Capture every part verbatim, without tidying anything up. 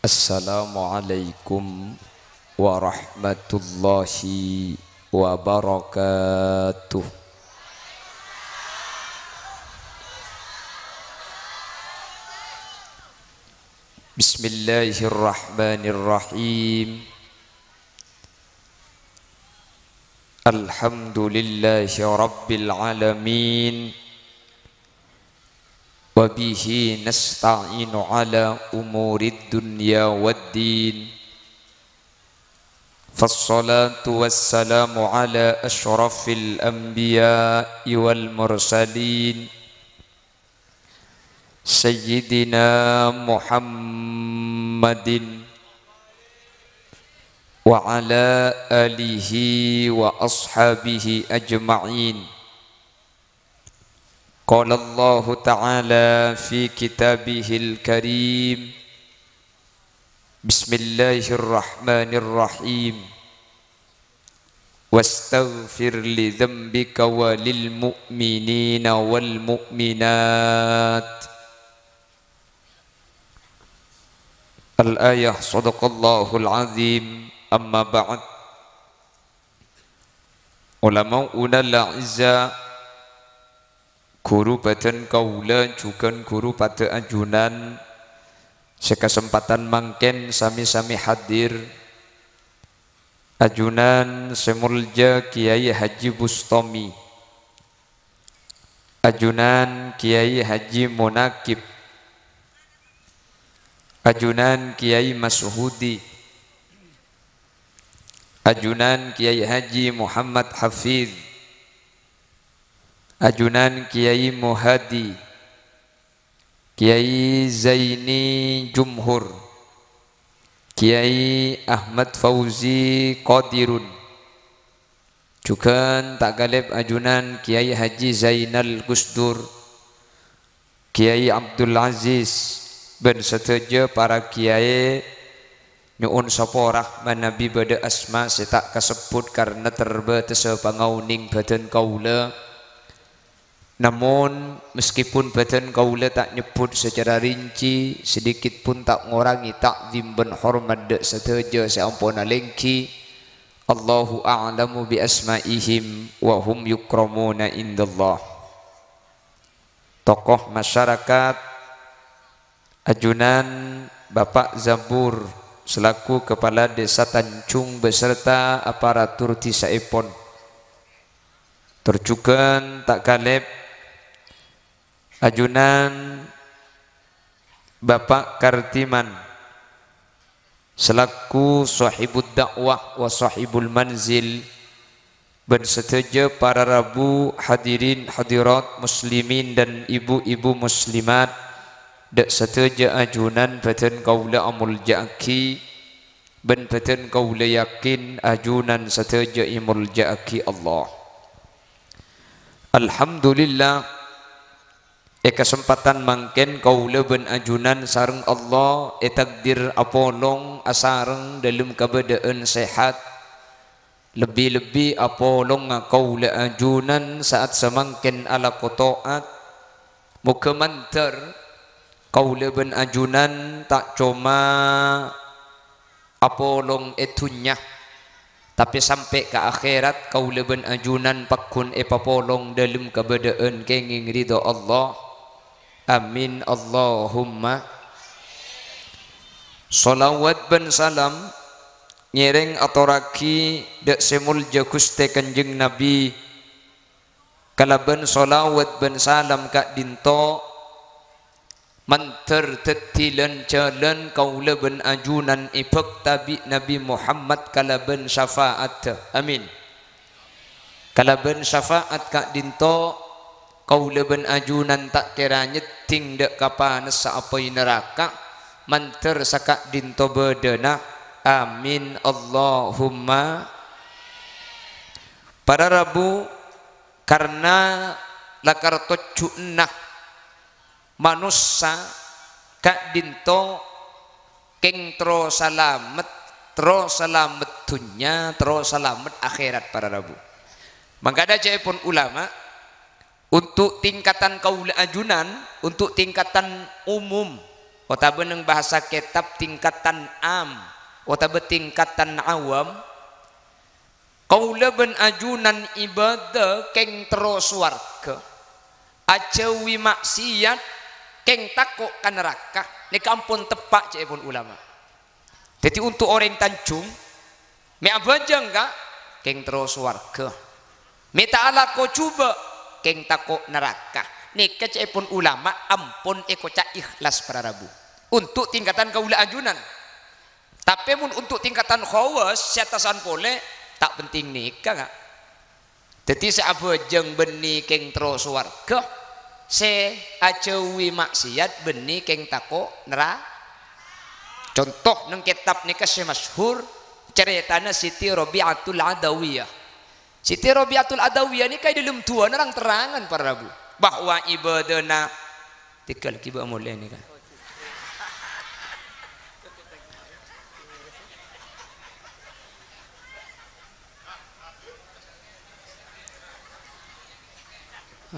Assalamualaikum warahmatullahi wabarakatuh. Bismillahirrahmanirrahim. Alhamdulillahi rabbil alamin. Wa bihi nasta'inu ala umurid dunya waddin. Fassalatu wassalamu ala asyrafil anbiya'i wal mursalin. Sayyidina Muhammadin wa ala alihi wa ashabihi ajma'in. Qala Allahu ta'ala fi kitabihil karim, Bismillahirrahmanirrahim. Wastaghfir li dzambika wa lil mu'minina wal mu'minat. Al-ayah, sadaqallahul azim. Amma ba'd. Ulama'unal a'izza, ghuru bâdân kaulâ jhughân ghuru padâ ajunan sè kasempatan mangkèn sami-sami hadir. Ajunan sè molja Kèyaè Haji Bustami, ajunan Kèyaè Haji Munakib, ajunan Kèyaè Mashudi, ajunan Kèyaè Haji Muhammad Hafiz, ajunan Kèyaè Muhadi, Kèyaè Zaini Jumhur, Kèyaè Ahmad Fauzi Qadirun, jhughân ta' ghâlib ajunan Kèyaè Haji Zainal Gusdur, Kèyaè Abdul Aziz, bân sadhâjâ para kèyaè nyo'on sapora manabi bâdâ asma sè ta' kasebbhut karna terbâtessa pangaonèng bâdân kaulâ. Namon, meskipun bâdân kaulâ ta' nyebbhut sacara rinci, sedikit pun ta' ngorangè ta'zim bân hormat dâ' sadhâjâ sè ampon alèngghi. Allahu a'lamu bi asma'ihim wa hum yukramuna indallah. Tokoh masyarakat, ajunan Bapak Zabur selaku Kepala Desa Tanjung beserta aparatur dhisaèpon. Tor jhughân ta' ghâlib ajunan Bapak Kartiman selaku sahibud da'wah wa sahibul manzil, bân sadhâjâ para rabu, hadirin hadirat, muslimin dan ibu-ibu muslimat, dâ' sadhâjâ ajunan bâdân kaulâ amolja'aghi, bân bâdân kaulâ yakin ajunan sadhâjâ èmolja'aghi Allah. Alhamdulillah, è kasempatan mangkèn kaulâ bân ajunan sareng Allah ètakdir apolong asareng dâlem kabâdâ'ân sehat. Lebbi-lebbi apolonga kaulâ ajunan sa'at samangkèn alako to'at. Moghâ mandhâr kaulâ bân ajunan ta' coma apolong è dhunnya, tapè sampè' ka akhèrat kaulâ bân ajunan pagghun èpapolong dâlem kabâdâ'ân kèngèng ridho Allah. Amin, Allahumma. Shalawat bân salam ngèrèng atorraghi dâ' sè molja Ghustè Kanjeng Nabi, kalabân shalawat bân salam ka'dinto, mandhâr dhâddhi lan-jhâlân kaulâ bân ajunan èbhâkta bi' Nabi Muhammad kalabân syafa'atta. Amin. Kalabân syafa'at ka'dinto, kaulâ bân ajunan ta' kèra nyèddhing dâ' ka panassa apoy naraka, mandhâr saka'dinto bâdâna. Amin, Allahumma. Para rabu, karna lakar tojjhuna manossa ka'dinto kèng terro salamet, terro salamet dhunnya, terro salamet akhèrat, para rabu. Mangkana ca'èpon ulama, untuk tingkatan kaulâ ajunan, untuk tingkatan umum, otabâ neng bhâsa kètab tingkatan am, otabâ tingkatan awam, kaulâ bân ajunan ibâdâ kèng terro sowarghâ, ajhâuwi ma'siyat, kèng tako' ka naraka, nèka ampon teppa' ca'èpon ulama. Dhâddhi, untuk orèng Tanjung, mè' abhâjâng, ka', kèng terro sowarghâ. Mè' ta' alako jhubâ', kèng tako' naraka. Nèka ca'èpon ulama ampon èkoca' ikhlas para rabu. Untuk tingkatan kaulâ ajunan. Tapè mon untuk tingkatan khawas, sè attasan polè, ta' penting nèka, ka'. Dhâddhi sè abhâjâng bânnè kèng terro sowarghâ, sè ajhâuwi ma'siyat bânnè kèng tako' nera-, Conto, neng kètab nèka sè masyhur, carètana Siti Rabi'atul Adawiyah. Siti Rabi'atul Adawiyah nèka è dhâlem du'âna rang-terrangan para rabu, bahwa ibâdâna, tèghâl ghibâ molè nèka.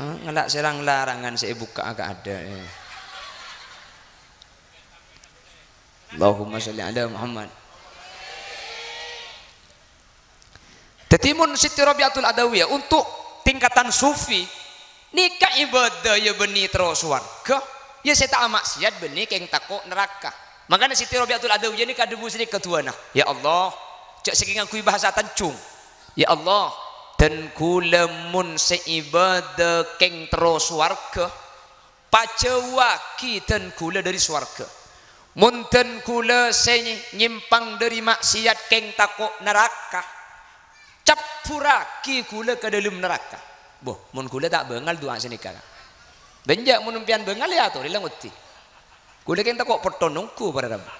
Ah, ngala' sè rang-larangan sè èbukka'a ka adâ', eh. Allahumma sholli ala Muhammad. Dhâddhi, mon Siti Rabi'atul Adawiyah untuk tingkatan sufi, nèka ibâdâ ya bânnè terro sowarghâ, ya sè ta' ma'siyat bânnè kèng tako' naraka. Mangkana Siti Rabi'atul Adawiyah nèka adhâbu sanèka du'âna, "Ya Allah," jhâ' sakèng ngangghuy bhâsa Tanjung, "Ya Allah, dân ghulâ mon sè ibâdâ kèng terro sowarghâ, pajhâuwaghi dân ghulâ dhâri sowarghâ. Mon dân ghulâ sè nyèmpang dhâri ma'siyat kèng tako' naraka, cabbhurraghi ghulâ ka dhâlem naraka." Boh, mon ghulâ ta' bângal du'a sanèka, ka'. Bânnya' mon sampèyan bângal, ya atorè la ngoddi. Ghulâ kèng tako' potto nongghu para rabu.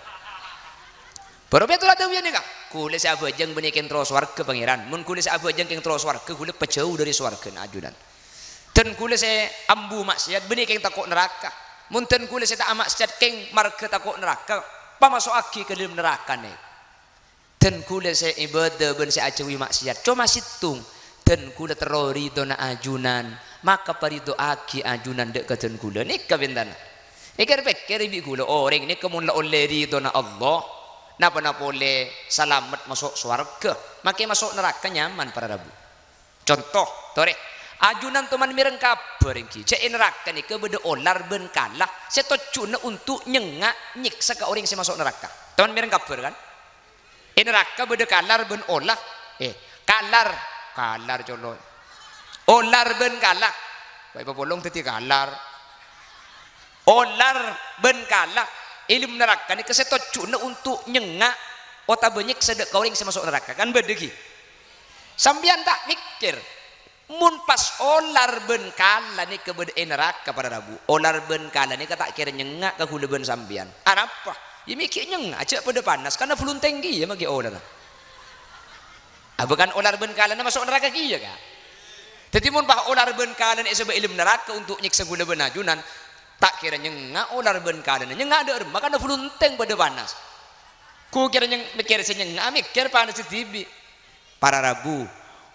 Bârâmpa ètolak dâwiyâ nèka, ghulâ sè abhâjâng bânnè kèng terro sowarghâ, Pangèran. Mon ghulâ sè abhâjâng kèng terro sowarghâ, ghulâ pajhâu dhâri sowarghâna ajunan. Dân ghulâ sè ambu ma'siyat, bânnè kèng tako' naraka. Mon dân ghulâ sè ta' ama'siyat, kèng marghâ tako' naraka, pamaso'aghi ka dhâlem naraka nè. Dân ghulâ sè ibâdâ bân sè ajhâuwi ma'siyat coma sèttong, dân ghulâ terro ridhâna ajunan, maka parèdhâ'aghi ajunan dâ' ka dân ghulâ. Nèka bhintana. Èkèr-pèkkèr bi' ghulâ, orèng nèka mon la ollè ridhâna Allah, napa-napa ollè salamet maso' sowarghâ, makè maso' naraka nyaman para rabu. Conto, torè, ajunan toman mèreng kabhâr ènggi, jhâ' è naraka nèka bâdâ olar bân kala sè tojjhuna onto' nyengnga' nyèksa ka orèng sè maso' naraka. Toman mèreng kabhâr, kan? È naraka bâdâ kalar bân ola-, eh, kalar, kalar colo'. Olar bân kala. Wa' èpapolong dhâddhi kalar. Olar bân kala è dhâlem naraka nèka sè tojjhuna onto' nyengnga' otabâ nyèksa dâ' ka orèng sè maso' naraka, kan bâdâ ghi. Sampèyan ta' mèkkèr, mon pas olar bân kala nèka bâdâ è naraka para rabu, olar bân kala nèka ta' kèra nyengnga' ka ghulâ bân sampèyan. Anapa? Iyâ mè' ghi' nyengnga', jhâ' padâ panas, karna bhulun tèngghi iyâ maghi olarra. Ah, bhâkal olar bân kalana maso' naraka kèya, ka'. Dhâddhi, mon pas olar bân kalana èsabâ' è dhâlem naraka onto' nyèksa ghulâ bân ajunan, ta' kèra nyengnga' olar bân kalana, nyengnga' dâ' remma, karna bhulun tèng padâ panas. Ghu kèra nyeng-, mèkkèr sè nyengnga', mèkkèr panas dhibi'. Para rabu,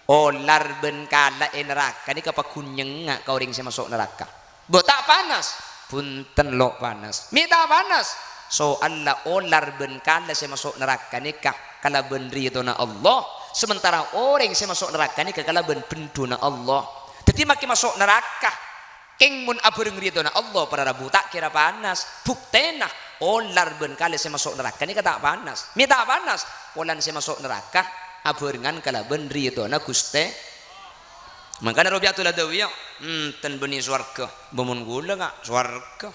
olar bân kala è naraka nèka pagghun nyengnga' ka orèng sè maso' naraka. Bâ ta' panas? Bhunten lo' panas. Mè' ta' panas? Soalla olar bân kala sè maso' naraka nèka kalabân ridhâna Allah, sementara orèng sè maso' naraka nèka kalabân bhendhuna Allah. Dhâddhi, makè maso' naraka, kèng mon abhâreng ridhâna Allah, para rabu, ta' kèra panas. Buktèna, olar bân kala sè maso' naraka nèka ta' panas. Mè' ta' panas? Polana sè maso' naraka abhârengan kalabân ridhâna Ghustè. Mangkana Rabi'atul Adawiyah, enten bânnè sowarghâ. Bâ mon ghulâ, ka', sowarghâ.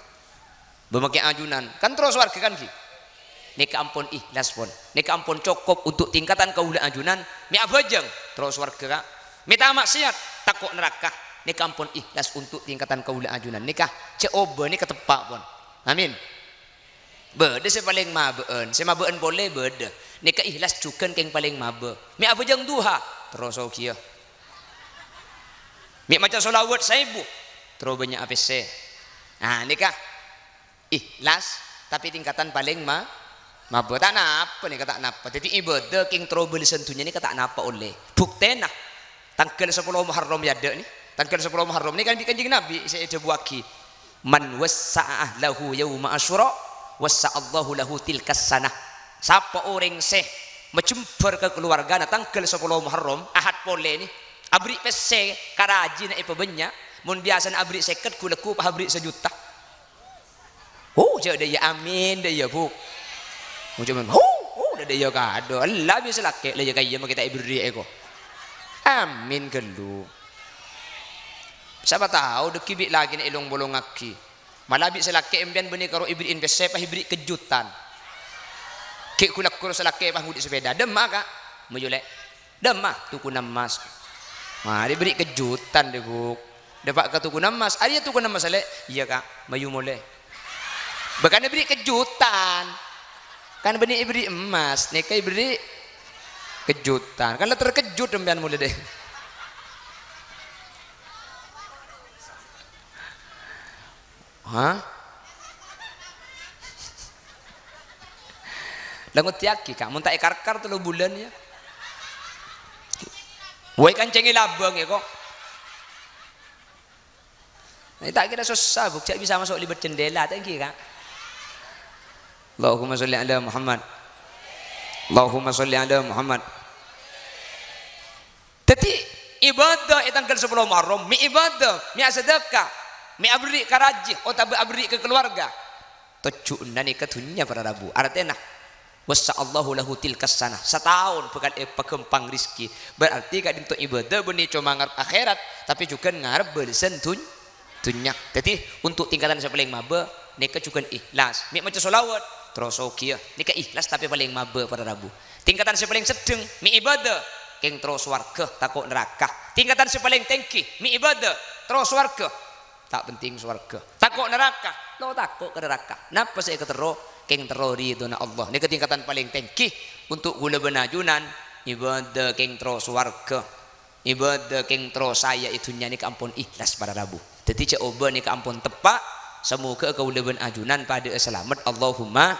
Bâ makè ajunan. Kan terro sowarghâ, kan, ghi? Nèka ampon ikhlas, pon. Nèka ampon cokop onto' tingkatan kaulâ ajunan. Mè' abhâjâng, terro sowarghâ, ka'. Mè' ta' ma'siyat, tako' naraka. Nèka ampon ikhlas onto' tingkatan kaulâ ajunan. Nèka jhâ' obâ nèka teppa', pon. Amin. Bâdâ sè palèng mabâ'ân, sè mabâ'ân polè bâdâ. Nèka ikhlas jhughân kèng palèng mabâ. Mè' abhâjâng duha, terro sogiyâ. Mè' maca sholawat saèbu, terro bânnya' pèssè. Ah, nèka ikhlas, tapè tingkatan palèng ma-, mabâ. Ta' napa nèka, ta' napa. Dhâddhi, ibâdâ kèng terro bâlessan dhunnya nèka ta' napa ollè. Buktèna, tangghâl sapolo Muharram è adâ' nè. Tangghâl sapolo Muharram nè kan bi' Kanjeng Nabi sè èdhâbuwaghi, "Man wassa'a ahlahu yauma Asyura, Wassa'allahu lahu tilkas sanah. Sapa orèng sè majembhâr ka kaluwargana tangghâl sapolo Muharram, Ahad polè nè, aberri' pèssè ka rajina èpabânnya', mon biyasana aberri' sèket, ghu-lagghu pas aberri' sajuta. Hu, jhâ' dâ' iyâ amin, dâ' iyâ, Bu'. Mon coma, hu, hu, dâ' iyâ kadhu. Ella bisa lakè', la iyâ ka'iyâ ma' kita èberri' èko. Amin ghâllu. Sapa tao dâgghi' bi' lakèna èlong-polongaghi. Mala bi' sè lakè' empèyan bânnè karo èberri'in pèssè, pas èberri' kejutan. Ghi' ghu-lagghu sè lakè' pas ngodhi' sepeda. Dâmma, Ka'? Mayu, Lè'. Dâmma, tukuna emmas. Marè èberri' kejutan, dâ', Bu'. Dâpa' ka tukuna emmas. "Arèya tukuna emmas, Lè'?" "Iyâ, Ka'." "Mayu molè." Bâkana èberri' kejutan. Kan bânnè èberri' emmas, nèka èberri' kejutan. Kan la terkejut empèyan molè, dâ'. Hah? La ngodiyaghi, Ka', mon ta' èkarkar tello bulân, yâ. Woi, kancèngè labâng, yâ, kok. Nah, ta' kèra sossa, Bu', jhâ' bisa maso' lèbât jendela, ta' ènggi, Ka'? Allahumma sholli ala Muhammad. Allahumma sholli ala Muhammad. Dhâddhi, ibadah è tangghâl sapolo Muharram, mè' ibadah, mè' asadhâka, mè' aberri' ka rajina, otabâ aberri' ka kaluwarga. Tojjhuna nèka dhunnya para rabu. Artèna, "Wassa'allahu lahu tilkas sanah." Sataon bhâkal èpaghâmpang rejhekkè. Berarti ka'dinto ibadah bânnè coma ngarep akhèrat, tapè jhughân ngarep bâlessan dhun-, dhunnya. Dhâddhi, untuk tingkatan sè palèng mabâ, nèka jhughân ikhlas. Mè' maca sholawat, terro soghiyâ. Nèka ikhlas tapè palèng mabâ para rabu. Tingkatan sè palèng seddheng, mè' ibadah, kèng terro sowarghâ, tako' naraka. Tingkatan sè palèng tèngghi, mè' ibadah, terro sowarghâ. Ta' penting sowarghâ. Tako' naraka. Lo tako' ka naraka. Napa sè èkaterro? Kèng terro ridhona Allah. Nèka tingkatan palèng tèngghi untuk ghulâ bân ajunan. Ibadah kèng terro sowarghâ. Ibadah kèng terro saè è dhunnya nèka ampon ikhlas para rabu. Dhâddhi jhâ' obâ nèka ampon teppa'. Samoghâ kaulâ bân ajunan padâ'â salamet. Allahumma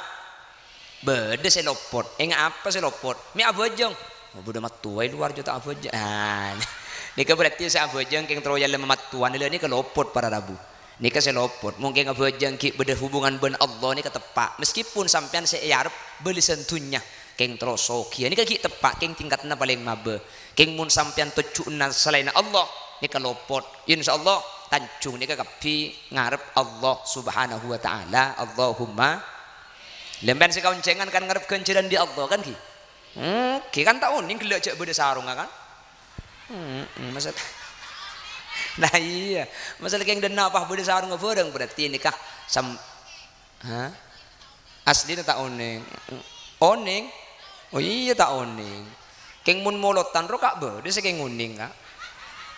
Bâdâ sè lopot. Ènga' apa sè lopot? Mè' abhâjâng. Oh, bâdâ mattowa è lowar jhâ' ta' abhâjâng. Ah, nèka berarti sè abhâjâng kèng terro yâ lem mattowana la nèka lopot para rabu. Nèka sè lopot. Mon kèng abhâjâng ghi' bâdâ hubungan bân Allah nèka teppa'. Meskipun sampèyan sè èarep bâlessan dhunnya, kèng terro soghiyâ. Nèka ghi' teppa', kèng tingkatanna palèng mabâ. Kèng mon sampèyan tojjhuna salaènna Allah, nèka lopot. Insyaallah, tanjung nèka kabbhi ngarep Allah Subhanahu wa Ta'ala. Allahumma Lempèyan sè kaonjhângan kan ngarep ghânjhârân dâri Allah, kan, ghi? Hmm, ghi kan ta' onèng ghellâ' jhâ' bâdâ sarongnga, kan? Hmm, hmm, maksud-, nah, iyâ. Masalah kèng dâ' enna' pas bâdâ sarongnga bhârâng, berarti nèka sam-, ha? Aslina ta' onèng. Onèng? Oh, iyâ, ta' onèng. Kèng mon molotan ro, Ka', bâdâ sè kèng onèng, Ka'.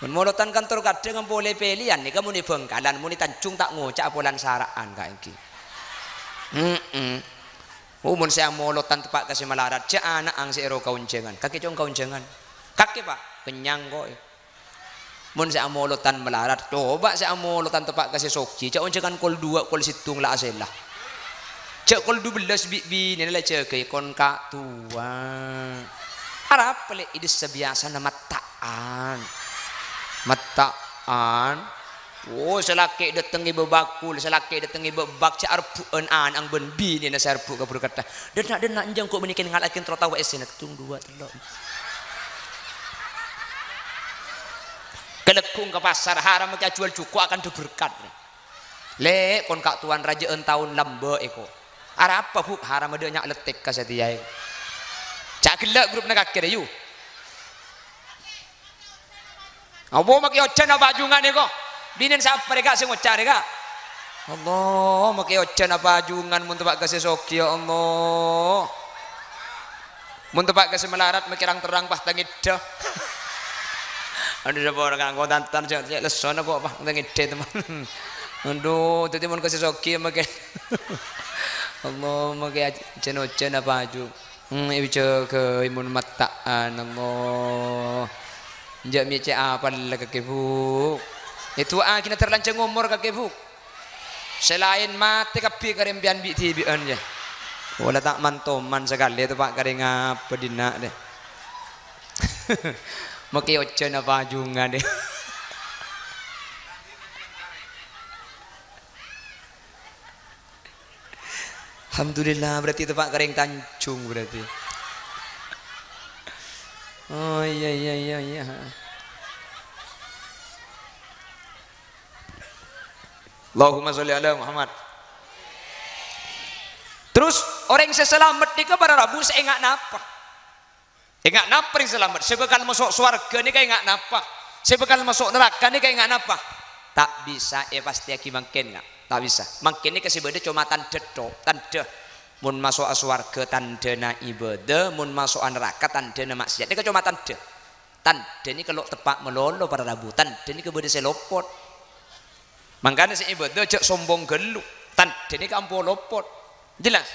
Mon molotan kantor kadhâng polè pèlèyan nèka mon è Bhângkalan, mon è Tanjung ta' ngoca'a polana sara'an, Ka', èngghi. Heeh. Oh, mon sè amolotan teppa' ka sè malarat, jhâ' ana'ang sè èro kaonjhângan. Kakè cong kaonjhângan. Kakè, Pa', kennyang ko'. Mon sè amolotan malarat, coba sè amolotan teppa' ka sè sogi, jhâ' onjhângan kol duwâ', kol sèttong la asèla. Jhâ' kol dubellâs bi' binèna la jâgâi kon ka' towa. Arapa lè' è dissa biyasana matta'an. Matta'an. Oh, sè lakè' dâteng è bâbâkul, sè lakè' dâteng è bâbâk, jhâ' arebbhu'ân ana'ang bân binèna sè arebbhu' ka burketta. Dâ'-enna', dâ'-enna' enjâ' engko' bânnè kèng ngala' kèng terro tawa essèna, tung duwâ', tello'. Kalègghu' ka pasar, haram ka ajhuwâl jhuko' akanta berkat. Lè', kon ka' towan rajâ'ân taon lambâ' èko. Arapa, Bu'? Haram adâ' nya' lettek ka satèya è. Ca' ghellâ' grupna kakè rèya. Apa makè ojhân apa ajungan èko? Binèn sapa rèka sè ngoca' rèka? Allah, makè ojhân apa ajungan mon teppa' ka sè sogi, ya Allah. Mon teppa' ka sè malarat makè rang-terrang pas tangèdhâ. Adhu, sapa ora nganggo tantan, cè', cè' lessona kok pas tangèdhâ, teman. Adhu, dhâddhi mon ka sè sogi makè. Allah, makè aj-, ojhân-ojhân apa aju. Hmm, èjâgâi mon matta'an, Allah. Enjâ' mè' cè' apal kakè, Bu'. Èdu'aaghi na' terlanjang omor kakè, Bu'. Sè laèn matè kabbhi karè empèyan bi'-dhibi'ân, yâ. Pola ta' man-toman sakalè teppa' karè ngapa dinna', deh. Makè ojhân apa ajungan, deh. Alhamdulillah, berarti teppa' ka rèng Tanjung berarti. Oh, iya, iya, iya, iya. Allahumma sholli ala Muhammad. Terus, orèng sè salamet nèka para rabu sè enga' napa? Enga' napa orèng salamet? Sè bhâkal maso' sowarghâ nèka enga' napa? Sè bhâkal maso' naraka nèka enga' napa? Ta' bisa èpastèyaghi mangkèn, nga'. Ta' bisa. Mangkèn nèka sè bâdâ coma tandhâ tho', tandhâ. Mon maso'a sowarghâ tandhâna ibâdâ, mon maso'a naraka tandhâna ma'siyat. Nèka coma tandhâ. Tandhâ nèka lo' teppa' malolo para rabu. Tandhâ nèka bâdâ sè lopot. Mangkana sè ibâdâ jhâ' sombong ghâllu. Tandhâ nèka ampo lopot. Jelas?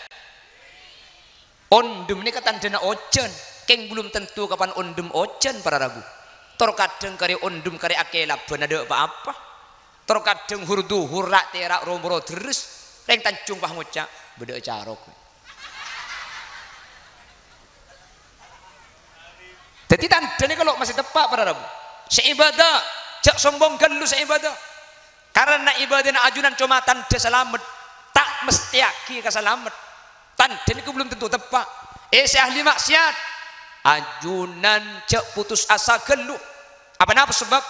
Ondhem nèka tandhâna ojhân. Kèng belum tentu kapan ondhem ojhân para rabu. Tor kadhâng karè ondhem karè akèlabân adâ' pa-apa. Tor kadhâng hur-duhur ra'-tèra' ro-moro dherres. Rèng Tanjung pas ngoca', "Bâdâ acarok." Dhâddhi tandhâ nèka lo' masè teppa' para rabu. Sè ibâdâ, jhâ' sombong ghâllu sè ibâdâ. Karana ibâdâna ajunan coma tandhâ salamet, ta' mastèyaghi ka salamet. Tandhâ nèka belum tentu teppa'. Eh, sè ahli ma'siyat, ajunan jhâ' putus asa ghâllu. Apa napa sebab?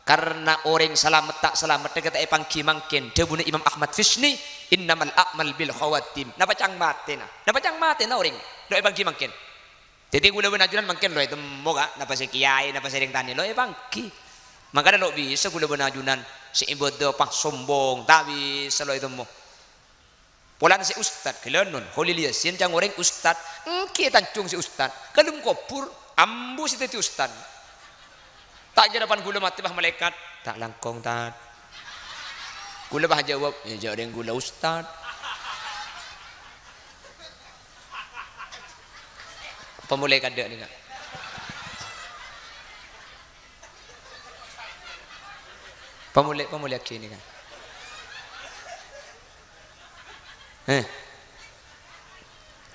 Karna orèng salamet ta' salamet nèka ta' èpangghi mangkèn. Dhâbuna Imam Ahmad Fisni, "Innamal a'mal bil khawatim." Napa ca'na matèna? Napa ca'na matèna orèng? Lo' èpangghi mangkèn. Dhâddhi, kaulâ bân ajunan mangkèn lo' ètemmo, Ka', napa sè kèyaè, napa sè rèng tanè, lo' èpangghi. Mangkana lo' bisa kaulâ bân ajunan sè ibâdâ pas sombong, ta' bisa lo' ètemmo. Polana sè ustad, ghâlânon, Kholil Yasin ca'na orèng ustad, èngghi Tanjung sè ustad, ka dâlem kobhur, ambu sè dhâddhi ustad. Ta' kèra pan kaulâ matè, bâh, malaèkat, "Ta' langkong, Tad." Kaulâ, bâh, jâwâb, "Iyâ, jhâ' rèng kaulâ ustad." Pamolè kadâ' nèka. Pamolè, pamolèyaghi nèka. Eh.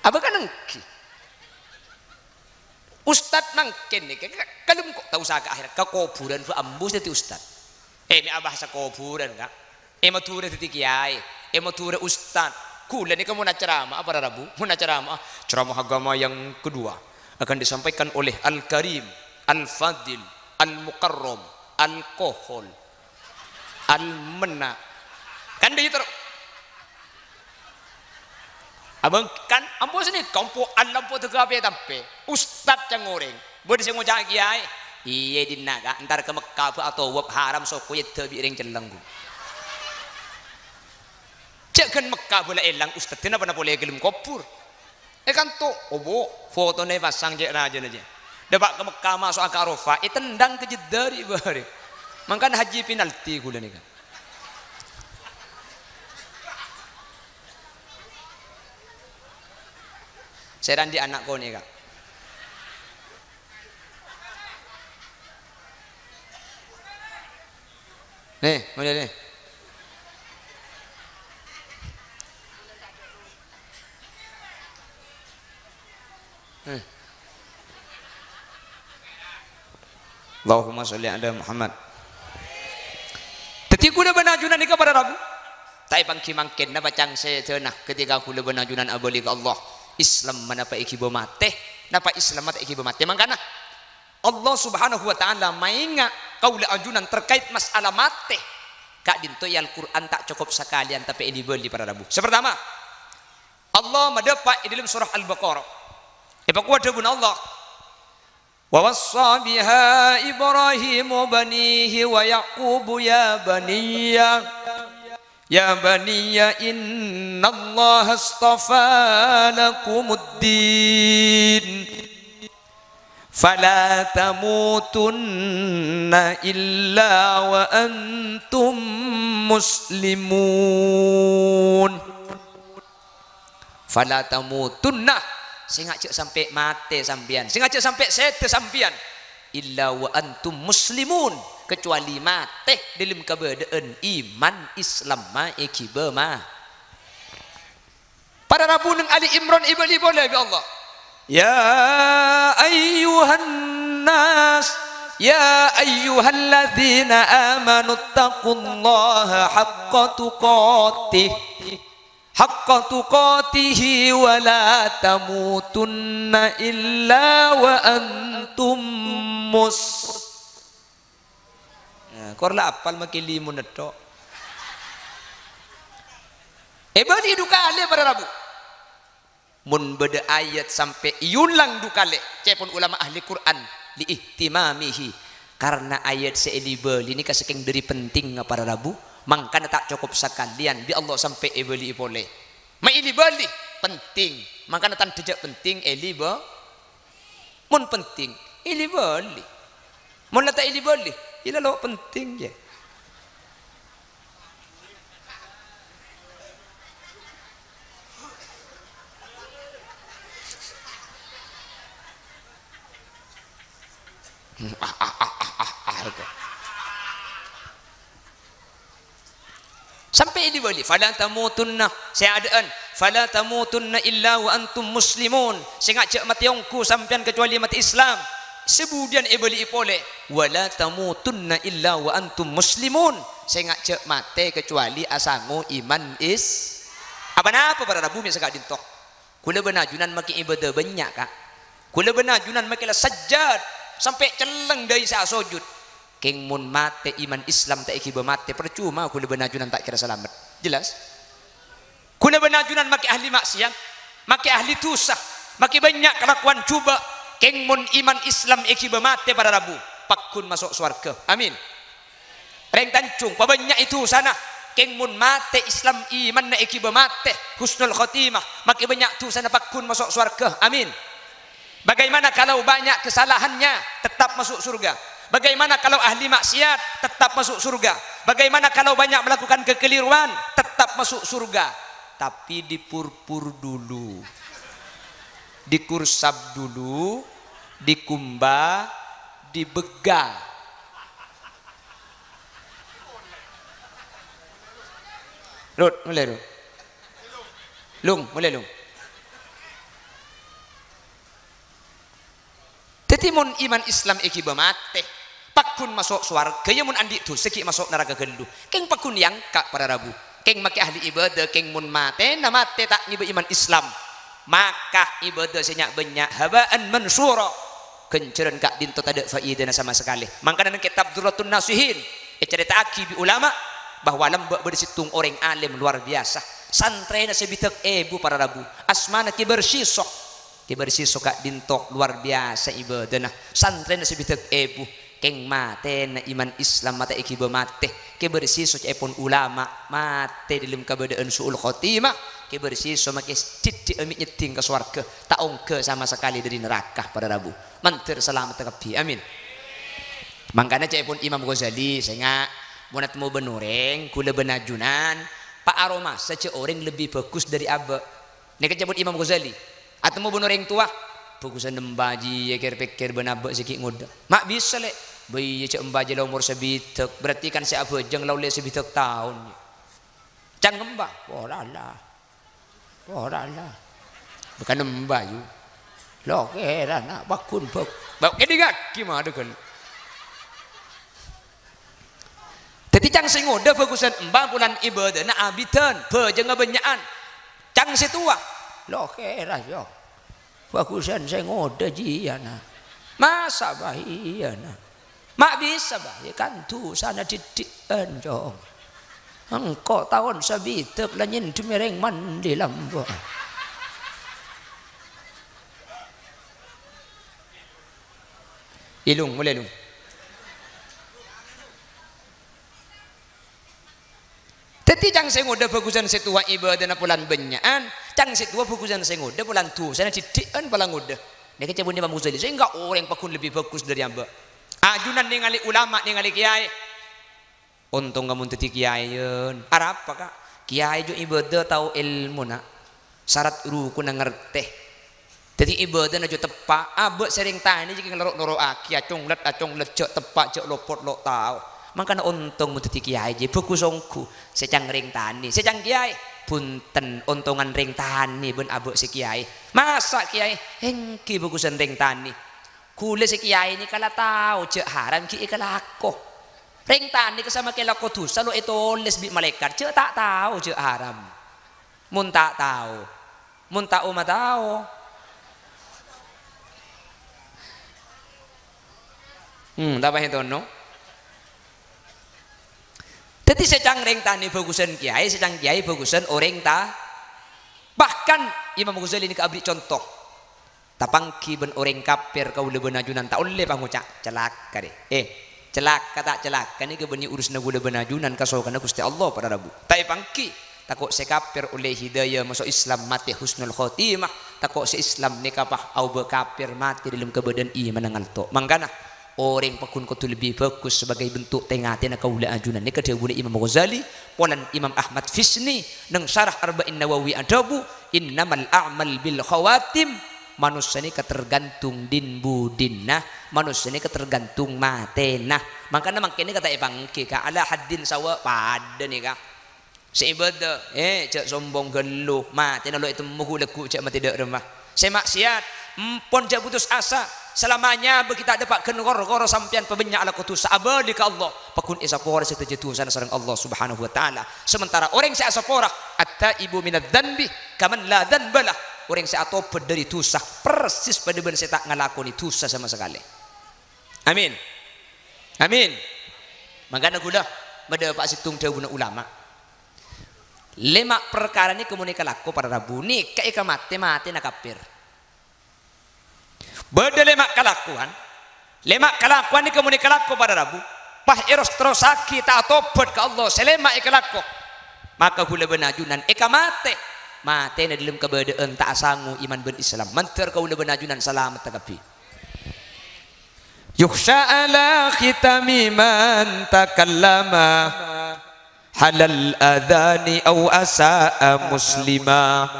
Apa kan èngghi? Ustad mangkèn nèka, ka-, kalem kok tao usaha ka akhèrat, ka kobhurân bâ' ambu dhâddhi ustad. Eh, mè' abahasa kobhurân, Ka'. È Madhurâ dhâddhi kèyaè, è Madhurâ ustad. Kaulâ nèka mon acarama'a para rabu, mon acarama'a, ceramah agama yang kedua akan disampaikan oleh Al-Karim, Al-Fadil, Al-Mukarram, Alkohol, Al-Menna. Kan dâ' terro. Abang, kan ampo sè nèka, ampo alam po tegapè tampè. Ustad ca'na orèng. Bâdâ sè ngoca' kèyaè. Iyâ, dinna', Ka', entar ka Mekka bâ' atowaf haram soko èdhâ' bi' rèng celleng, ghu. Jhâ' ghân Mekka bâ' la èlang ustad, dinna' pa-napa polè ghâlem kobhur. È kanto, obo, fotona èpasang cè' rajâna, cè'. Dâpa' ka Mekka maso'a ka Arafah, ètendhâng ka Jeddah ri' bâri'. Mangkana haji penalti kaulâ nèka. Sè randi ana' konè, Ka'. Nè, molè, nè. Eh. Allahumma sholli ala Muhammad. Dhâddhi, kaulâ bân ajunan nèka para rabu. Ta' èpangghi mangkèn, napa ca'na sèdhâna ketika kaulâ bân ajunan abâli ka Allah? Islam napa èghibâ matè? Napa Islam ta' èghibâ matè? Mangkana, Allah Subhanahu wa Ta'ala maènga' kaulâ ajunan terkait masalah matè. Ka'dinto è Al-Qur'an ta' cokop sakalèyan, tapè è li-bâli para rabu. Sè partama, Allah madhâpa' è dâlem surah Al-Baqarah. Èpakowat dhâbuna Allah, "Wa wassa biha Ibrahimu banihi wa Yaqubu ya baniya, ya baniya innallaha astafa lakumuddin." "Fala tamutunna illa wa antum muslimun." "Fala tamutunna," sènga' jhâ' sampè' matè sampèyan, sènga' jhâ' sampè' sèdhâ sampèyan, "illa wa antum muslimun," kecuali matè dâlem kabâdâ'ân iman Islamma èghibâ ma-, Para rabu neng Ali Imran èbâli polè bi' Allah. Ya ayyuhan nas, ya ayyuhalladzina amanu taqullaha haqqa tuqatih. Haqqa tuqatihi wa la tamutunna illa wa antum mus-, nah, kor la apal makè limo netto. Èbâli du kalè para rabu. Mon bâdâ ayat sampè' èulang du kalè, ca'èpon ulama ahli Qur'an, "Li ihtimamihi," karna ayat sè èli-bâli nèka sakèng dâri pentingnga para rabu, mangkana ta' cokop sakalèyan bi' Allah sampè' èbâli'i polè. Ma' èli-bâli, penting, mangkana tandhâ jhâ' penting èli-bâ-, mon penting, èli-bâli. Mon la ta' èli-bâli, iyâ la lo' penting, yâ. Sampè' èli-bâli, "Fala tamutunna," sè adâ'ân, "fala tamutunna illa wa antum muslimun," sènga' jhâ' matè ongghu sampèyan kacuali matè Islam. Sè budiyân èbâli'i polè, "Wa la tamutunna illa wa antum muslimun," sènga' jhâ' matè kacuali asango iman Is-, apa-napa para rabu mè' saka'dinto. Kaulâ bân ajunan makè ibâdâ bânnya', Ka'. Kaulâ bân ajunan makè la sajjhât, sampè' cellèng dâi sè asojud. Kèng mon matè iman Islam ta' èghibâ matè, parcoma kaulâ bân ajunan ta' kèra salamet. Jelas? Kaulâ bân ajunan makè ahli ma'siyat, makè ahli dhusa, makè bânnya' kalakowan jhubâ'. Kèng mon iman Islam èghibâ matè para rabu, pagghun maso' sowarghâ. Amin. Rèng Tanjung, pabânnya'è dhusana. Kèng mon matè Islam, imanna èghibâ matè, husnul khotimah, makè bânnya' dhusana pagghun maso' sowarghâ. Amin. Bagaimana kalau banyak kesalahannya, tetap masuk surga? Bagaimana kalau ahli maksiat, tetap masuk surga? Bagaimana kalau banyak melakukan kekeliruan, tetap masuk surga? Tapi dipurpur dulu, dikursap dulu, dikumba, dibegga. Rut, mulai, Rut. Lung, mulai, Lung. Dhâddhi, mon iman Islam èghibâ matè, pagghun maso' sowarghâ, yâ mon andi' dhusa ghi' maso' naraka ghâllu. Kèng pagghun èangka' para rabu. Kèng makè ahli ibâdâ, kèng mon matèna matè ta' ngibâ iman Islam, maka ibâdâ sè nya'-bânnya' haba'an mansura. Ghânjhârân ka'dinto tadâ' faidana sama sakalè. Mangkana neng kètab Durratun Nasihin ècarèta'aghi bi' ulama bahwa lambâ' bâdâ sèttong orèng alim luar biyasa. Santrèna sabidhâk èbu para rabu. Asmana Kè Barsiso. Kè Barsiso ka'dinto luar biyasa ibâdâna. Santrèna sabidhâk èbu. Kèng matèna iman Islam matè èghibâ matè. Kè Barsiso ca'èpon ulama matè dâlem kabâdâ'ân su'ul khotimah. Kè Barsiso makè diddhi'â mè' nyeddhing ka sowarghâ. Ta' ongghâ sama sakalè dâri naraka para rabu. Mandhâr salameddhâ kabbhi. Amin. Mangkana ca'èpon Imam Ghazali, sènga' mon atemmo bân orèng, kaulâ bân ajunan, pa' aromasa jhâ' orèng lebbi bhâghus dâri abâ'. Nèka ca'èpon Imam Ghazali. Atemmo bân orèng towa, "Bhâghusân emba jiyâ kèr-pèkkèr bân abâ' sè ghi' ngodâ." "Ma' bisa, Lè'." "Bâ iyâ, jhâ' emba jiyâ la omor sabidhâk, berarti kan sè abhâjâng la ollè sabidhâk taon." "Cang emba?" "Pola la. Pola la. Bukan emba, yu. Lo kèra na' pagghun bhâg-, bhâg-, kèdingngaghi madâ ghâllu." Dhâddhi, cang sè ngodâ bhâghusân emba polana ibâdâna abidhân, bhâjângnga bânnya'an. Cang sè towa, lo kèra, yo. Bhâghusân sè ngodâ jiyâ, na. Masa bâ iyâ, na? Ma' bisa bâ, yâ kan dhusana diddhi'ân, Cong. Engko' taon sabidhâk la nyèndhemmè rèng mandi lambâ'. Ilung, mulai, Lung. Dhâddhi, cang sè ngodâ bhâghusân sè towa ibâdâna polana bânnya'an, cang sè towa bhâghusân sè ngodâ polana dhusana diddhi'ân pola ngodâ. Nèka ca'èpon Imam Ghazali, "Sèngghâ orèng pagghun lebbi bhâghus dâri abâ'." Ajunan nèngalè ulama, nèngalè kèyaè. Ontong ka mon dhâddhi kèyaè, yân. Arapa, Ka'? Kèyaè jhâ' ibâdâ tao èlmona. Sarat rukunna ngartè. Dhâddhi ibâdâna jhâ' teppa', abâ' sè rèng tanè jhâ' kèng loro'-noro'aghi, aconglet-aconglet, jhâ' teppa', jhâ' lopot, lo' tao. Mangkana ontong mon dhâddhi kèyaè, jiyâ bhâghus ongghu. Sè cang rèng tanè, sè cang kèyaè. Bhunten, ontongan rèng tanè bân abâ' sè kèyaè. Masa' kèyaè, èngghi bhâghusân rèng tanè. Ghulâ sè kèyaè nèka la tao jhâ' haram ghi' èkalako. Rèng tanè kassa' makè lako dhusa lo' ètolès bi' malaèkat, jhâ' ta' tao jhâ' haram. Mon ta' tao, mon tao ma' tao. Hmm, ta' paham tono? Dhâddhi sè cang rèng tanè bhâghusân kèyaè, sè cang kèyaè bhâghusân orèng ta-, bahkan Imam Ghazali nèka aberri' conto. Tapangghi bân orèng kafir kaulâ bân ajunan ta' ollè pangoca', "Calaka, rè." Eh, calaka ta' calaka nèka bânnè urusanna kaulâ bân ajunan kasokanna Ghustè Allah, para rabu. Ta' èpangghi, tako' sè kafir ollè hidayah maso' Islam matè husnul khotimah, tako' sè Islam nèka pas aobâ kafir matè dâlem kabâdâ'ân imanna ngalto'. Mangkana, orèng paggun kodhu lebbi bhâghus sebagai bentuk tè-ngatèna kaulâ ajunan. Nèka dhâbuna Imam Ghazali, polana Imam Ahmad Fisni neng Syarah Arba'in Nawawi adhâbu, "Innamal a'mal bil khawatim." Manossa nèka tergantung din-budina, manossa nèka tergantung matèna. Mangkana mangkèn nèka ta' èpangghi, ka, ala haddin sawa, padâ nèka. Sè ibâdâ, eh, jhâ' sombong ghâllu, matèna lo' ètemmo ghu-, lagghu' jhâ' matè dâ' remma. Sè maksiat, empon jhâ' putus asa, salamanya bagi ta' dâpa' ghân kor-koro sampèyan pabânnya' alako dhusa, abâli ka Allah, paggun èsapora sadhâjâ dhusana sareng Allah Subhanahu wa Ta'ala. Sementara orèng sè asapora, at-taibu minadz-dzanbi kaman la dzanbalah, orèng sè atobhât dâri dhusa, persis padâ bân sè ta' ngalakonè dhusa sama sakalè. Amin. Amin. Mangkana ghulâ madâpa'a sèttong dhâbuna ulama. Lèma' parkara nèka mon èkalako para rabu, nèka èkamatè matèna kafir. Bâdâ lèma' kalakowan, lèma' kalakowan nèka mon èkalako para rabu, pas èros-terrossaghi ta' atobhât ka Allah, sè lèma' èkalako, maka ghulâ bân ajunan èkamatè, matèna dâlem kabâdâ'ân ta' asango iman bân Islam. Mandhâr kaulâ bân ajunan salametta kabbhi. Yukhsha ala khitami man takallama halal adhani aw asa'a muslima,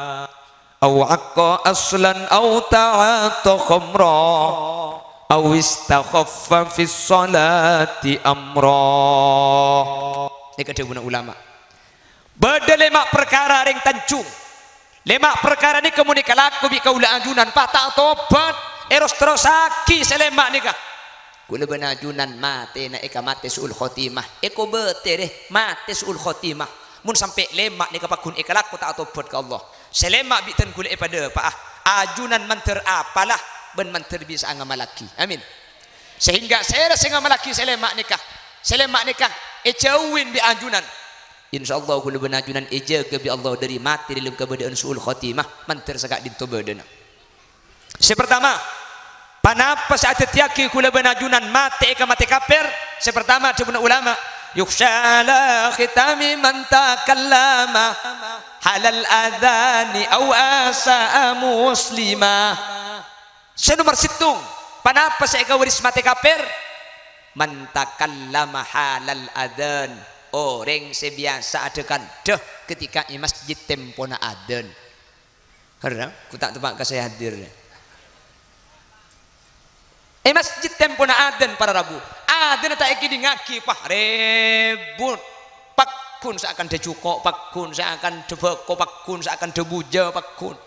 aw aqqa aslan aw ta'ata khamra, aw istakhaffa fis salati amra. Nèka dhâbuna ulama. Bâdâ lèma' parkara rèng Tanjung. Lèma' parkara nèka mon èkalako bi' kaulâ ajunan, pas ta' atobhât, èros-terrossaghi sè lèma' nèka. Kaulâ bân ajunan matèna èkamatè su'ul khotimah. Èkobâtèrè matè su'ul khotimah. Mon sampè' lèma' nèka paggun èkalako ta' atobhât ka Allah. Sè lèma' bi' dân ghulâ èpadâpa'a. Ajunan mandhâr apala bân mandhâr bisa'a ngamallaghi. Amin. Sehingga sèra sè ngamallaghi sè lèma' nèka, sè lèma' nèka èjhâuwi bi' ajunan. Insyaallah, kaulâ bân ajunan èjâgâ bi' Allah dâri matè dâlem kabâdâ'ân su'ul khotimah, mandhâr saka'dinto bâdâna. Sè partama, ponapa sè adhâddhiyâghi kaulâ bân ajunan matè èkamatè kafir? Sè partama, dhâbuna ulama, "Yukhsha ala khitami man takallama halal adhani aw asa'a muslima." Sè nomer sèttong, ponapa sè èkabâris matè kafir? "Man takallama halal adzan." Orèng sè biyasa adhâ-kandhâ ketika è masjid tempona adzan. Hera, ku ta' teppa' ka sè hadir. È masjid tempona adzan para rabu. Adzan ta' èkèdingngaghi, pas rèbut. Paggun sè akandhâ jhuko', paggun sè akandhâ bhâko, paggun sè akandhâ bujâ, paggun.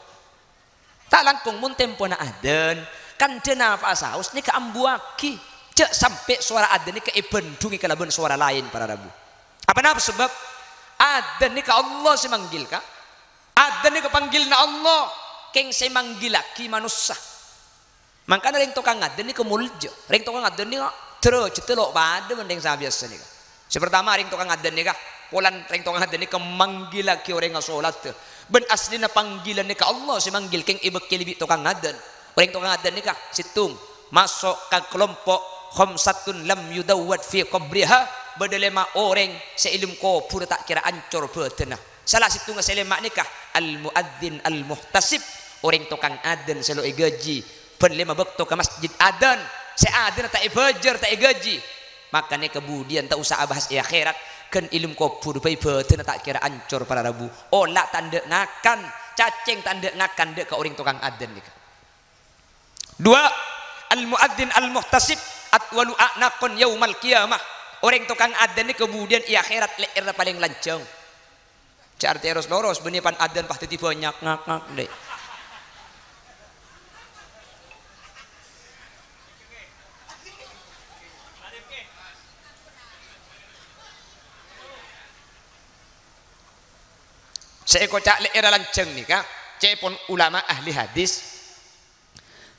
Ta' langkong mon tempona adzan, kandhâ napa'a saos nèka ambuwâghi. Jhâ' sampè' sowara adzan nèka èbhândhungè kalabân sowara laèn, para rabu. Apa napa sabâb? Adzan nèka Allah sè manggil, ka. Adzan nèka panggilanna Allah, kèng sè manggillaghi manossa. Mangkana rèng tokang adzan nèka molja. Rèng tokang adzan nèka dârâjhâddhâ lo' padâ bân rèng sè biyasa nèka. Sè partama, rèng tokang adzan nèka, polana rèng tokang adzan nèka manggillaghi orèng asolatta. Bân asllina panggilan nèka Allah sè manggil, kèng èbâkkèlè bi' tokang adzan. Orèng tokang adzan nèka sèttong maso' ka kalompo' khamsatun lam yudawwad fi qabriha, bâdâ lèma' orèng sè è dâlem kobhur ta' kèra ancor bâdânna. Sala sèttongnga sè lèma' nèka al-muadzin al-muhtasib, orèng tokang adzan sè lo' ègâji, bân lèma bâkto ka masjid adzan, sè adzanna ta' èbâjâr, ta' ègâji. Maka nèka budiyân ta' osa abahas è akhèrat, ghân è dâlem kobhur bhâi bâdânna ta' kèra ancor para rabu. Ola' ta' endâ' ngakan, cacèng ta' endâ' ngakan dâ' ka orèng tokang adzan nèka. Dua, al-muadzin al-muhtasib atwalu a'naqan yaumal qiyamah. Orèng tokang adzan nèka budiyân è akhèrat lè'èrra palèng lanjhâng. Jhâ' artè ros-loros, bânnè pan adzan pas dhâddhi bânnya', ngak-ngak, dek. Sè èkoca' lè'èrra lanjhâng nèka, ca'èpon ulama ahli hadis,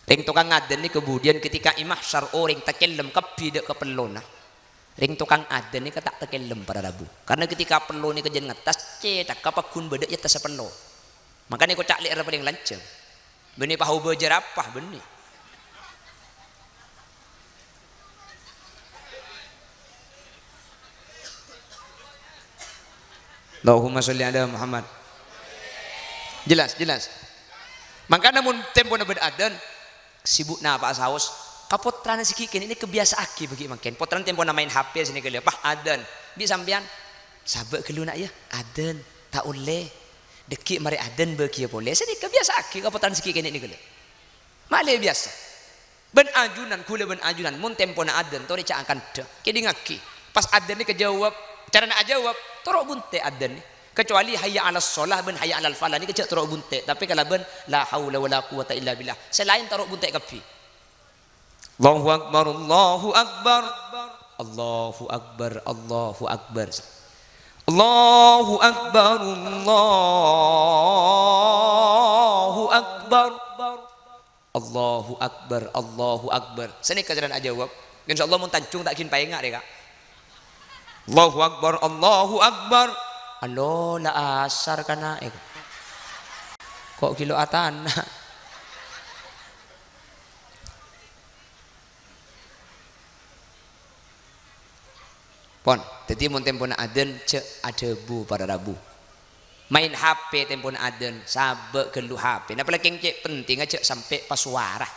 rèng tokang adân nèka budiyân ketika è mahsyar orèng takellem kabbhi dâ' kapellona. Rèng tokang adân nèka ta' takellem para rabu. Karna ketika pello nèka jân ngettas, cèthagghâ pagghun bâdâ è attassa pello. Mangkana èkoca' lè'èrra palèng lanjhâng. Bânnè paho bâjâr apa, bânnè. Allahumma sholli ala Muhammad. Jelas, jelas. Mangkana mon tempona bâdâ adân, sibuk napa'a saos, ka pottrana sè ghi' kènè' nèka biyasa'aghi bâgi mangkèn. Pottrana tempona maèn H P sè nèka lè, pas adân. Bi' sampèyan, sabâ' ghâllu na', yâ, adân, ta' ollè. Dâgghi' marè adân bâgiyâ polè. Sè nèka biyasa'aghi ka pottrana sè ghi' kènè' nèka lè. Ma'lè biyasa. Bân ajunan, ghulâ bân ajunan, mon tempona adân, torè jhâ' akandhâ. Kèdingngaghi. Pas adân nèka jâwâb, carana ajâwâb, toro' buntè' adân nè. Kecuali hayya 'alas shalah bân hayya 'alal falah nèka jhâ' toro' buntè', tapè kalabân la haula wala quwwata illa billah. Sè laèn toro' buntè' kabbhi. Allahu akbar, Allahu akbar. Allahu akbar, Allahu akbar. Allahu akbar, Allahu akbar. Allahu akbar, Allahu akbar. Sanèka carana ajâwâb. Insyaallah mon Tanjung ta' ghin paènga' rè, Ka'. Allahu akbar, Allahu akbar. Alo, la asar kana', eh. Ko' ghi' lo' atana'. Pon, dhâddhi mon tempona adân, jhâ' adhâbu para rabu. Maèn H P tempona adân, sabâ' ghâllu H P. Napa la kèng cè' pentingnga jhâ' sampè' pasowara.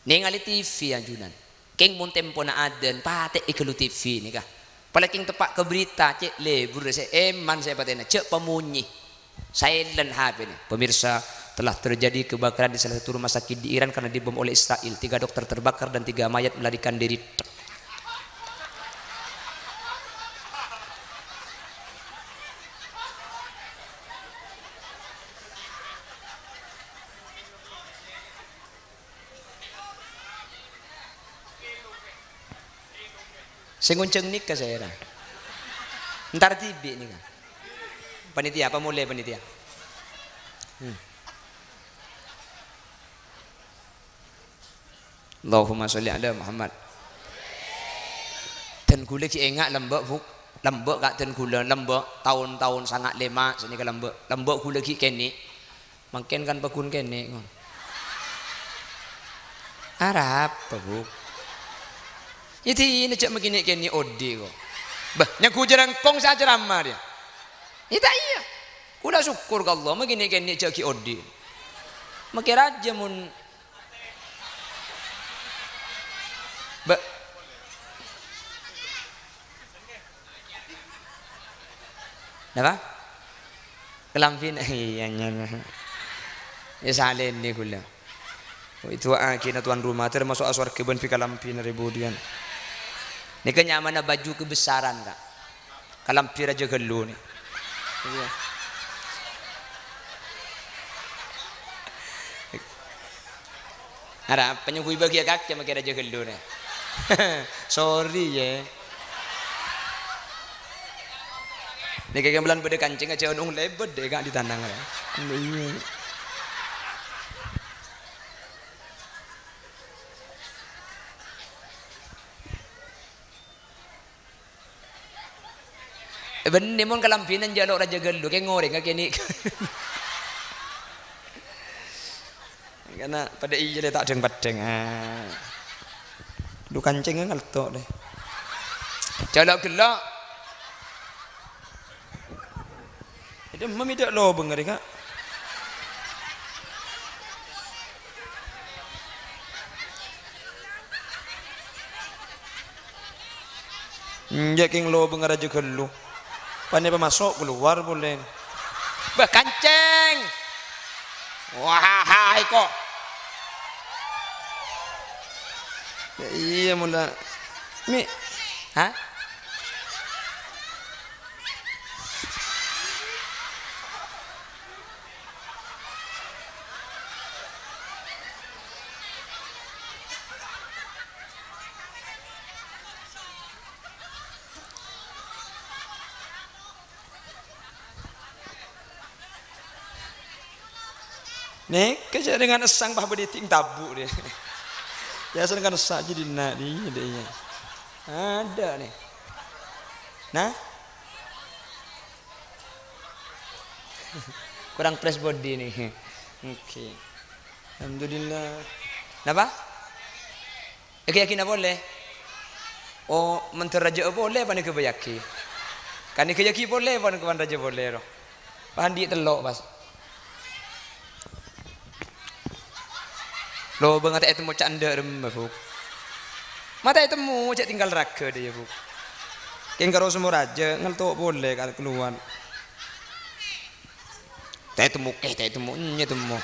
Nèngalè T V ajunan. Kèng mon tempona adân, patè'è ghâllu T V nèka. Palakèng teppa' ka berita, cè' lebur sè èman sè patèna, jhâ' pamonyè. Silent H P-na. Pemirsa, telah terjadi kebakaran di salah satu rumah sakit di Iran karena dibom oleh Israel. Tiga dokter terbakar dan tiga mayat melarikan diri. Sè ngonjhâng nèka sèra. Entar dhibi' nèka. Panitia, apa molè panitia? Hmm. Allahumma sholli ala Muhammad. Dân ghulâ ghi' enga' lambâ', Bu'. Lambâ', Ka', dân ghulâ, lambâ'. Taon-taon sanga' lèma' sanèka lambâ'. Lambâ' ghulâ ghi' kènè'. Mangkèn kan paggun kènè', kon. Arapa, Bu'? Yâ dinah jhâ' makènè' kènè' odi', ko'. Bâh, nyangghu jârângkong sè acaramah rèya. Yâ ta' iyâ. Kaulâ sokkor ka Allah, makènè' kènè' jhâ' ghi' odi'. Makè rajâ mon Bâ-, napa? Kalambhina? Iyâ, nyana. Yâ, salènè kaulâ. Wè, du'aaghina tuan rumah, termasuk asowarghâ bân bi' kalambhina rè budiyân. Nèka nyamana baju kebesaran, Ka'. Kalambhi rajâ ghâllu nè. Iyâ. Ara, panyembuh bâgiyâ kakè makè rajâ ghâllu nè. Sorry, yâ. Nèka kemlan bâdâ kancèngnga jhâ' onong lèbât dâ' Ka' di tanang, ra. Iyâ. Bânnè mon kalambhina jhâ' lo' rajâ ghâllu, kèng orèngnga kènè'. Karna padâ iyâ lè ta' dhâng-paddhâng. Ah. Du kancèngnga ngalto' lè. Jhâ' lo' ghellâ'. Dhâmma mè' dâ' lobâng arè, Ka'. Enjâ' kèng lobâng rajâ ghâllu. Panèpa maso' kalowar polè. Bâh, kancèng. Wah, hai, ko'. Yâ iyâ, mon la. Mi. Hah? Nèka jâ' dengan essang pas bâdâ èding tabu' deh. Biasa dengan essang jadi nak di, di, iya. Ada nih. Nah. Kurang fresh body nih. Oke. Alhamdulillah. Napa? Èghâ-èghâna polè. Oh, mandhâr rajâ'â polè panèka bâ èghâ. Kan èghâ-èghâ polè, pon kawan rajâ polè, ro. Pas andi' tello', pas. Lo, bânga ta' ètemmo ca' endâ' remma, Bu. Ma' ta' ètemmo, jâ' tinggal raghâ dâ, ya, Bu. Kèng karo semmo rajâ, ngelto' polè, kan, kalowar. Ta' ètemmo, kè, ta' ètemmo, nyè temmo.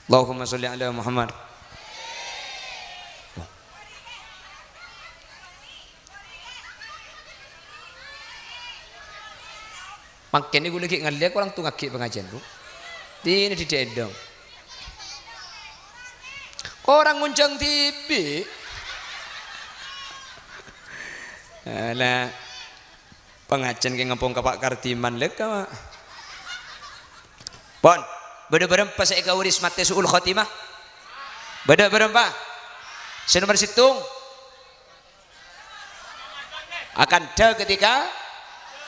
Allahumma sholli ala Muhammad. Mangkèn ghulâ ghi' ngallè, korang tongaghi' pangajiân, Bu. Dinah dhi' dâ' èdhâng. Korang ngonjhâng dhibi'. Alah. Pangajiân kè ngampong ka Pa' Kardiman lèka, Pak. Pon, bâdâ bârâmpa sè èkabâris matè su'ul khotimah? Bâdâ bârâmpa? Sè nomer sèttong. Akanta ketika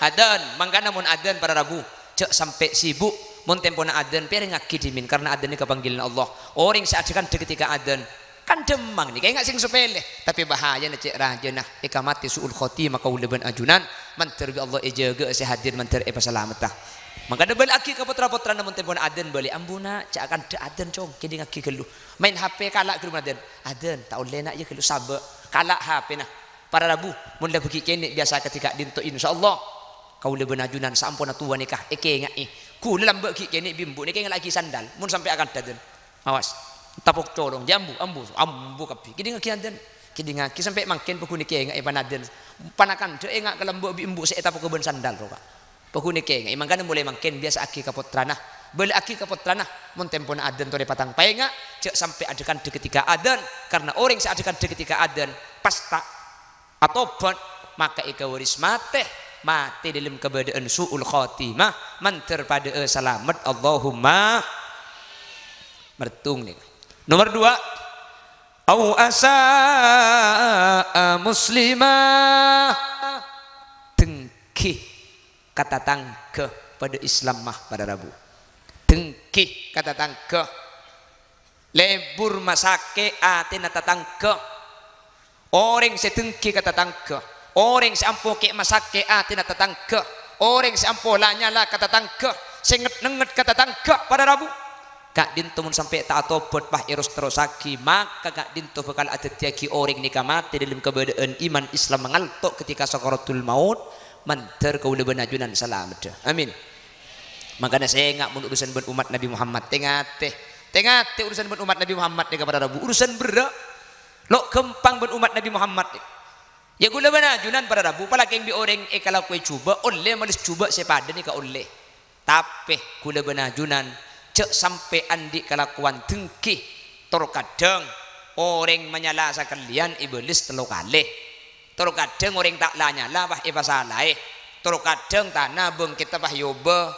adzan. Mangkana mon adzan para rabu, jâ' sampè' sibuk. Mon tempona adzan, pèrèngngaghi dhimèn, karna adzan nèka panggilan Allah. Orèng sè akanta ketika adzan, kan dhâmmang nèka ènga' sè sapèlè, tapè bahayana cè' rajâna èkamatè su'ul khotimah kaulâ bân ajunan, mandhâr bi' Allah èjâgâ sè hadir, mandhâr èpasalamettâ. Mangkana bâlâ'aghi ka pottra-pottrana mon tempona adzan, bâli', "Ambu, Na', jâ' akanta adzan, Cong, kèdhingngaghi ghâllu." Maèn H P kala' ghâllu adzan. "Adzan, ta' ollè, Na', yâ ghâllu, sabâ'." Kala' H P-na. Para rabu, mon la bâgi' kènè' biyasa kadhi ka'dinto, insyaallah kaulâ bân ajunan saamponna towa nèka èkènga'è. Ghulâ lambâ' ghi' kènè' bi' embu' nèka èngalla'aghi sandal, mon sampè' akanta adzan. Awas. Tapok colong, jâ' ambu, ambu, ambu kabbhi. Kèdhingngaghi adzan. Kèdhingngaghi sampè' mangkèn paggun èkènga'è panadzan. Panakandhâ ènga' kalambâ' bi' embu' sè ètapoka bân sandal rowa. Paggun èkènga'è, mangkana molaè mangkèn biyasa'aghi ka pottrana. Bâlâ'aghi ka pottrana, mon tempona adzan torè patang paènga', jâ' sampè' adhâkandhâ ketika adzan, karna orèng sè adhâkandhâ ketika adzan, pas ta' atobhât, maka èkabâris matè, matè dâlem kabâdâ'ân su'ul khotimah, mandhâr padâ'â salamet, Allahumma. Mertung nèka. Nomor dua, au asa'a muslimah, dengki ka tatangghâ padâ Islamma para rabu. Dengki ka tatangghâ. Lebur masakè' atèna tatangghâ. Orèng sè dengki ka tatangghâ, orèng sè ampo kè' masakè' atèna tatangghâ, orèng sè ampo la-nyala ka tatangghâ, sè nget-nengnget ka tatangghâ para rabu. Ka'dinto mon sampè' ta' atobhât, pas èros-terrossaghi, maka ka'dinto bhâkal adhâddhiyâghi orèng nèka matè dâlem kabâdâ'ân iman Islam ngalto' ketika sakaratul maut, mandhâr kaulâ bân ajunan salameddhâ. Amin. Mangkana sènga' mon urusan bân ommat Nabbhi Muhammad, tè-ngatè. Tè-ngatè urusan bân ommat Nabbhi Muhammad nèka para rabu, urusan berrâ'. Lo' ghâmpang bân ommat Nabbhi Muhammad nèka. Yâ, kaulâ bân ajunan para rabu, palakèng bi' orèng èkalakowè jhubâ', ollè males jhubâ' sè padâ nèka ollè. Tapè kaulâ bân ajunan jâ' sampè' andi' kalakowan dengki, tor kadhâng orèng manyala sakalèyan èbâles tello kalè. Tor kadhâng orèng ta' la-nyala, pas èpasalaè. Tor kadhâng tana bângkètta pas èobâ.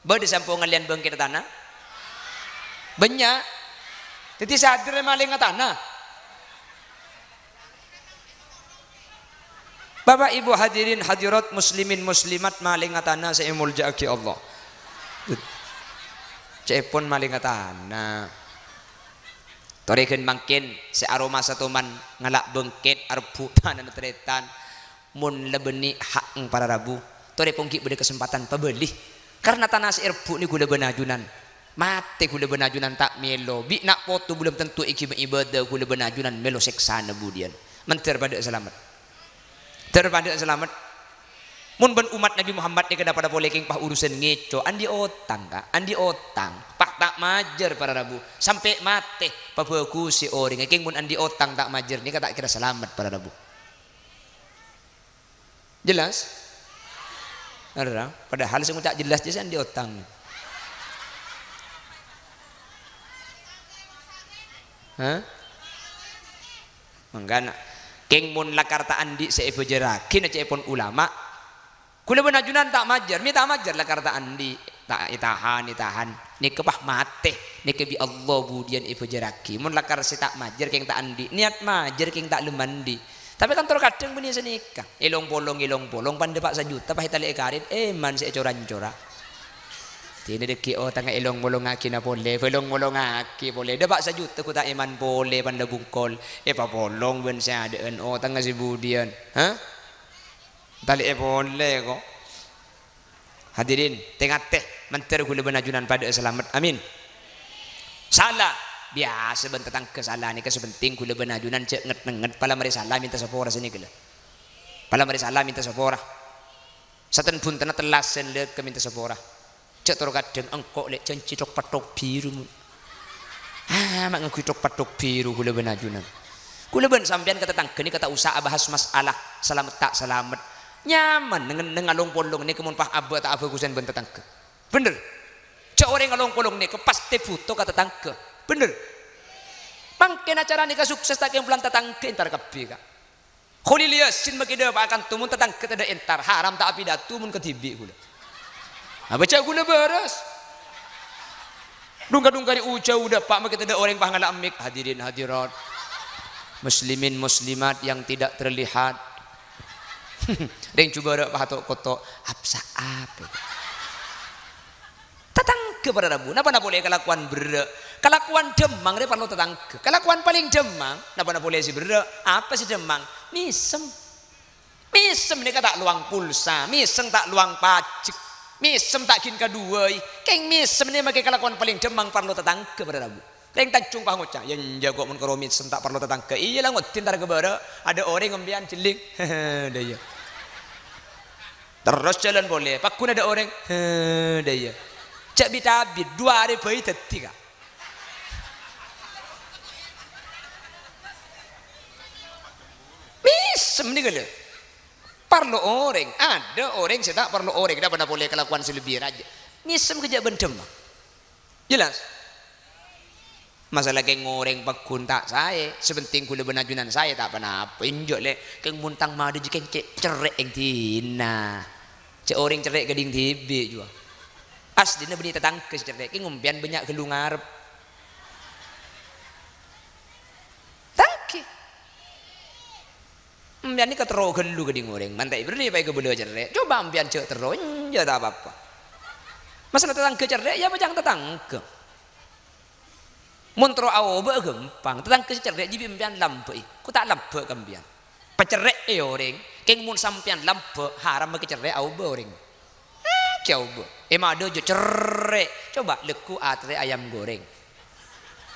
Bâdâ sè ampo ngallèyan bângkètta tana? Bânnya'. Dhâddhi sadhâjâ malèngnga tana. Bapa', Ibu, hadirin hadirat, muslimin muslimat, malèngnga tana sè èmoljâ'aghi Allah. Ca'èpon malèngnga tana. Torè ghân mangkèn sè aromasa toman ngala' bângkèt, arebbhu' tanana tarètan. Mon la bânnè hak para rabu, torè pon ghi' bâdâ kasempadhân pabâli. Karna tana sè èrebbhu' nèka kaulâ bân ajunan. Matè kaulâ bân ajunan ta' mèlo. Bi' na' poto belum tentu èghimè ibâdâ, kaulâ bân ajunan mèlo sèksana budiyân. Mandhâr padâ salamet. Dhâr padâ salamet. Mon bân ommat Nabbhi Muhammad nèka padâ polè kèng pas urusan ngèco, andi' otang, Ka', andi' otang. Pas ta' majâr para rabu, sampè' matè, pabhâghusè orèngnga. Kèng mon andi' otang ta' majâr nèka ta' kèra salamet para rabu. Jelas? Ora, padahal sè ngoca' jelas jâ' sè andi' otang. Hah? Mangkana, kèng mon lakar ta' andi' sè èbâjârraghi na ca'èpon ulama, kaulâ bân ajunan ta' majâr, mè' ta' majâr lakar ta' andi', ta' ètahan, ètahan. Nèka pas matè, nèka bi' Allah budiyân èbhâjârraghi. Mon lakar sè ta' majâr kèng ta' andi', niyat majâr kèng ta' lem andi'. Tapè kan tor kadhâng bânnè sanèka. Èlong-polong, èlong-polong, pan dâpa' sajuta, pas ètalè'è karèn, èman sè ècora-cora. Dinah dhâggi' otangnga èlong-polongaghina polè, èlong-polongaghi polè. Dâpa' sajuta ghu ta' èman polè, pan la bungkol. Èpapolong bân sè adâ'ân, otangnga sè budiyân. Hah? Talè'è polè, ko'. Hadirin, tè-ngatè, mandhâr ghulâ bân ajunan padâ'â salamet. Amin. Sala, biyasa bân tatangghâ sala nèka sè pentèng ghulâ bân ajunan jhâ' nget-nengnget, pala marè sala mènta sapora sanèka la. Pala marè sala mènta sapora. Saten bhuntenna tellas sè lèk mènta sapora. Jhâ' tor kadhâng engko' lè' jhânjhi thok-pathok bhiru. Ah, ma' ngangghuy thok-pathok bhiru ghulâ bân ajunan. Ghulâ bân sampèyan ka tatangghâ nèka ta' osa abahas masalah salamet ta' salamet. Nyaman neng-, neng along-polong nèka mon pas abâ' ta' abhâghusân bân tatangghâ. Bhender. Jhâ' orèng along-polong nèka pastè bhuto ka tatangghâ. Bhender. Mangkèn acara nèka sukses ta' kèng polana tatangghâ entar kabbhi, Ka'. Kholil Yasin makè dâpa'a kanto mon tatangghâ tadâ' entar, haram ta' apidato mon kadhibi' ghulâ. Apa jhâ' ghulâ bârâs? Dhung-kadhung karè ujâu dâpa' makè tadâ' orèng pas ngala' mik, hadirin hadirat. Muslimin muslimat yang tidak terlihat. Rèng jhubârâ' pas to'-koto', apsa apa? Tatangghâ para rabu, napa-napa polè kalakowan berrâ'. Kalakowan dhâmmang rè parlo tatangghâ. Kalakowan palèng dhâmmang, napa-napa polè sè berrâ'. Apa sè dhâmmang? Mèsem. Mèsem nèka ta' lowang pulsa, mèsem ta' lowang pajek, mèsem ta' ghin kaduwâi. Kèng mèsem nè makè kalakowan palèng dhâmmang parlo tatangghâ para rabu. Rèng Tanjung pas ngoca', "Yâ, enjâ' ko' mon karo mèsem ta' parlo tatangghâ." Iyâ la ngodin tar ka bârâ', adâ' orèng ompèyan jhelling. Dâ' iyâ. Terros jhâlân polè, paggun adâ' orèng. He, dâ' iyâ. Jhâ' bit-abit, duwâ' arè bhâi dhâddhi, Ka'. Mèsem nèka lho. Parlo orèng, adâ' orèng sè ta' parlo orèng, napa-napa polè kalakowan sè lebbi rajâ. Mèsem kejjhâ' bân dhâmmang. Jelas? Masalah kèng orèng paggun ta' saè, sè pentèng ghulâ bân ajunan saè ta' ponapa. Enjâ', Lè', kèng mon tang madâ jâ kèng cè' cerrè' èng dinna. Cè' orèng cerrè' ghâdhing dhibi' jhuwa. Aslina bânnè tatangghâ sè cerrè', kèng ompèyan bânnya' ghâllu ngarep. Tangghi. Empèyan nèka terro ghâllu ghâdhing orèng. Mantè' bânnè pas èkabâlâ cerrè'. Coba empèyan jhâ' terro, enjâ' ta' apa-apa. Masalah tatangghâ cerrè', ya macang tatangghâ. Mon terro aobâ ghâmpang. Tatangghâ sè cerrè' jiyâ bi' empèyan lambâ'i. Ko' ta' lambâ' ka empèyan. Pacerrè'è orèng. Kèng mon sampèyan lambâ', haram makè cerrè' aobâ orèng. Hmm, jhâ' aobâ. È madâ jhâ' cerrè'. Coba lagghu' aterrè ayam goreng.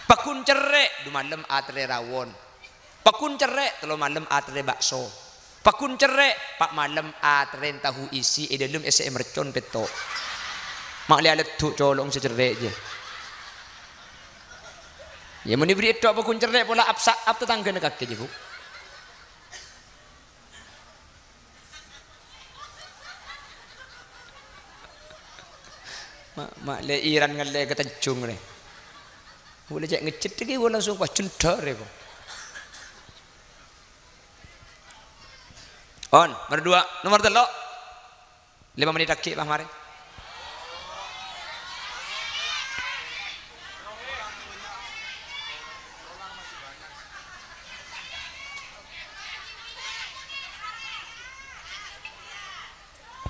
Paggun cerrè', du malem aterrè rawon. Paggun cerrè', tello malem aterrè bakso. Paggun cerrè', pa' malem aterrè tahu isi, è dâlem èssè'è mercon pètto'. Ma' lè aleddhu' colong sè cerrè' jiyâ. Yâ, mon èberri' ètto' paggun cerrè' pola apsa-, ap tatangghâna kakè jiyâ, Bu. Ma', ma' lè Iran ngallè ka Tanjung rè. Bulâ cè' ngejjhit dhâggi' bulâ langsung pas jendhâr rè, kok. On, nomor dua, nomor tello'. Lèma' mennit dhâggi', pas marè.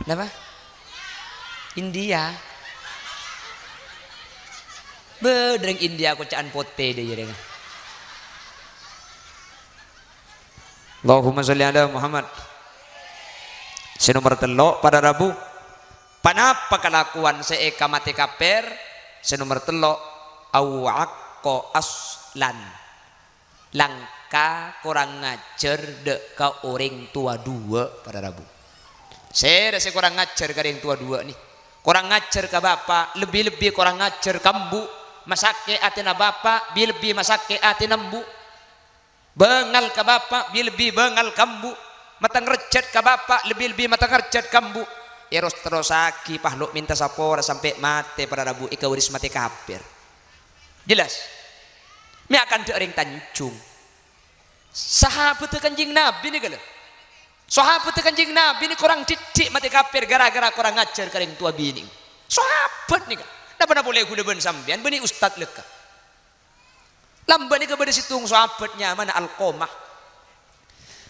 Napa? India. Bâdâ rèng India koca'an potè dâ' iyâ rèng. Allahumma sholli ala Muhammad. Sè nomer tello', para rabu. Ponapa kalakowan sè èkamatè kapèr? Sè nomer tello', au aqqa aslan. Langka korang ngajhâr dâ' ka orèng towa duwâ', para rabu. Sèra sè korang ngajhâr ka orèng towa duwâ' nè? Korang ngajhâr ka bapa', lebbi-lebbi korang ngajhâr ka embu'. Masakè' atèna bapa', bi-, lebbi masakè' atèna embu'. Bângal ka bapa', bi-, lebbi bângal ka embu'. Matangerjhât ka bapa', lebbi-lebbi matangerjhât ka embu'. Èros-terrossaghi pahlo mènta sapora sampè' matè, para rabu, èkawaris matè kapèr. Jelas? Mè' akanta' rèng Tanjung. Sahabatta Kanjeng Nabi nèka lho. Sahabatta Kanjeng Nabi nèka korang dhiddhi' matè kapèr gara-gara korang ngajhâr ka rèng towa binè'. Sahabat nèka. Napa-napa polè ghulâ bân sampèyan, bânnè ustad lekka. Lambâ' nèka bâdâ sèttong sahabat nyamana Alqamah.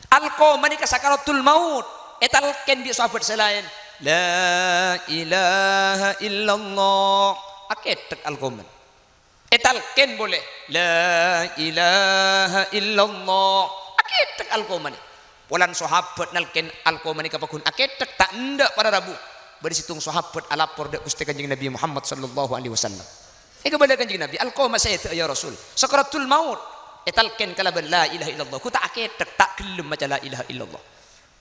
Alqamah nèka sakaratul maut, ètalkèn bi' sahabat sè laèn, "La ilaha illallah." Akèthèk Alqamah. Ètalkèn polè, "La ilaha illallah." Akèthèk Alqamah nè. Polana sahabat nalkèn Alqamah nèka pagghun akèthèk, ta' endâ' para rabu. Bâdâ sèttong sahabat alapor dâ' Ghustè Kanjeng Nabi Muhammad sallallahu alaihi wasallam. Èkabâlâ Kanjeng Nabi, "Alqamah sèdhâ, ya Rasul. Sakaratul maut. Ètalkèn kalabân la ilaha illallah. Ghu ta' akèthèk, ta' ghellem maca la ilaha illallah."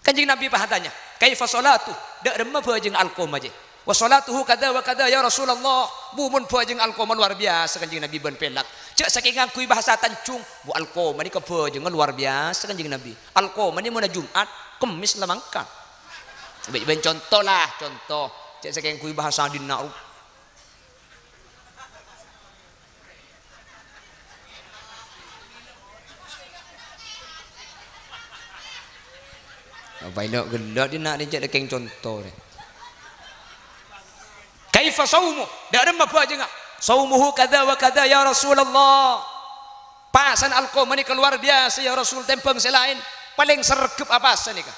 Kanjeng Nabi pas atanya, "Kaifa sholatu? Dâ' remma bhâjângnga Alqamah jiyâ?" "Wa sholatuhu kadza wa kadza, ya Rasulullah." Bu, mon bhâjângnga Alqamah lowar biyasa, Kanjeng Nabi bân pèlak. Jhâ' sakèng ngangghuy bahasa Tanjung, "Bu, Alqamah nèka bhâjângnga lowar biyasa, Kanjeng Nabi. Alqamah nè monna Jum'at, Kemmès la mangkat." Bân, bân conto la, conto. Jhâ' sakèng ngangghuy bahasa dinna' ru. Apa ino ghellâ' dinna' rèncè' kèng conto rè. "Kaifa shaumu? Dâ' remma bhâjângnga?" "Shaumuhu kadza wa kadza, ya Rasulullah." Pasana Alqamah nèka lowar biyasa, ya Rasul, tèmbhâng sè laèn. Palèng sregep apasa nèka?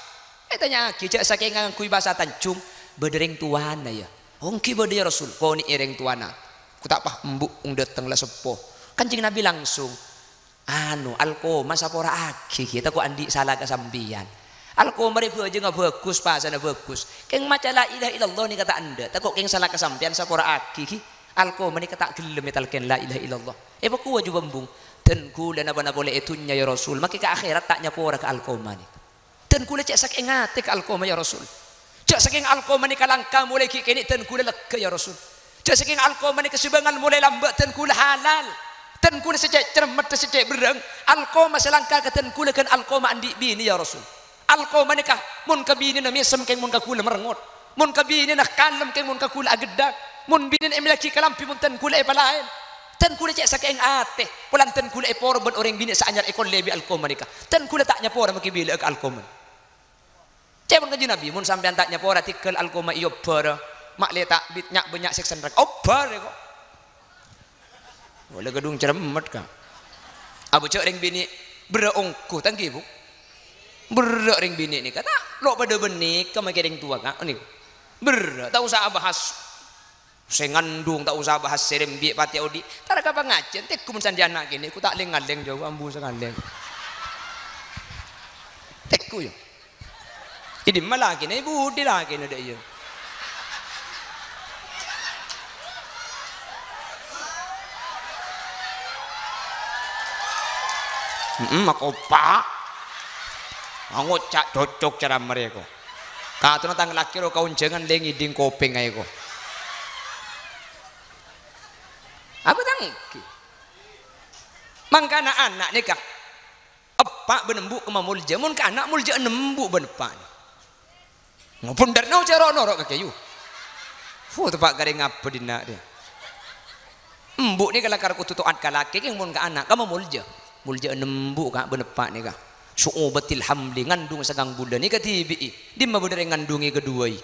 Ètanya'aghi, jhâ' sakèng ngangghuy bhâsa Tanjung, bâdâ rèng towana, ya. "Oh, èngghi bâdâ, ya Rasul, konè'è rèng towana. Ghu ta' pa embu' ong dâteng la seppo." Kanjeng Nabi langsung, "Anu, Alqamah sapora'aghi, ghi, tako' andi' sala ka sampèyan. Alqamah rè bhâjângnga bhâghus, pasana bhâghus. Kèng maca la ilaha illallah nèka ta' endâ', tako' kèng sala ka sampèyan, sapora'aghi, ghi. Alqamah nèka ta' ghellem ètalkèn la ilaha illallah." Èpakowa jhubâ' embung. "Dân ghulâ napa-napa polè è dhunnya, ya Rasul, makè ka akhèrat ta' nyapora ka Alqamah nèka." Dân ghulâ cè' sakèng atè ka Alqamah, ya Rasul. Jhâ' sakèng Alqamah nèka langka molaè ghi' kènè' dân ghulâ lèghâ, ya Rasul. Jhâ' sakèng Alqamah nèka sè bângal molaè lambâ' dân ghulâ halal. Dân ghulâ sè cè' cermet, sè cè' berrâ'âng. Alqamah sè langka ka dân ghulâ ghân Alqamah andi' binè, ya Rasul. Alqamah nèka mon ka binèna mèsem kèng mon ka ghulâ merengngot. Mon ka binèna kalem kèng mon ka ghulâ aghedhâk. Mon binèna èmellèyaghi kalambhi mon dân ghulâ èpalaèn. Dân ghulâ cè' sakèng atè. Polana dân ghulâ èporo bân orèng binè' sè anyar èkollè bi' Alqamah nèka. Dân ghulâ ta' nyapora makè bilâ'â ka Alqamah. Ca'èpon Kanjeng Nabi, "Mon sampèyan ta' nyapora, tèghâl Alqamah èobbhârâ, ma' lè ta' bit nya'-bânnya' sèksa naraka." Obbhâr, èko. Ollè ghâdhung cermet, ka. Abhâjâ' rèng binè' berrâ' ongghu, ta' èngghi, Bu? Berrâ' rèng binè' nèka, ta' lo' padâ bân nèka makè rèng towa, ka. Nèko. Berrâ', ta' osa abahas. Sè ngandung ta' osa bahas sè rembi' patè odi'. Tara ka pangajiân, tèghu mon sandhi ana' kènè', ghu ta' lèng-ngalèng jhâ' ambu sakalèng. Tèghu, yâ. È dimma lakèna? È budi lakèna dâ' iyâ. Hemm, makopa'. Ngoca' cocok cara marè ko. Katona tang lakè ro kaonjhângan lè ngèdhing kopèng aè ko. Apa tang èngghi? Mangkana ana' nèka, eppa' bân embu' kemma molja. Mon ka ana' molja'an embu' bân eppa'. Ngobhundarna oca' ro'-noro' ka kayu. Fu, teppa' karè ngabâ dinna' rè. Embu' nèka lakar kodhu to'at ka lakè, kèng mon ka ana' kemma molja. Molja'an embu' ka bân eppa' nèka. Su'ubatil hamli, ngandhung sangang bulân, èkadhibi'i. Dimma bâdâ rèng ngandhungè kaduwâi?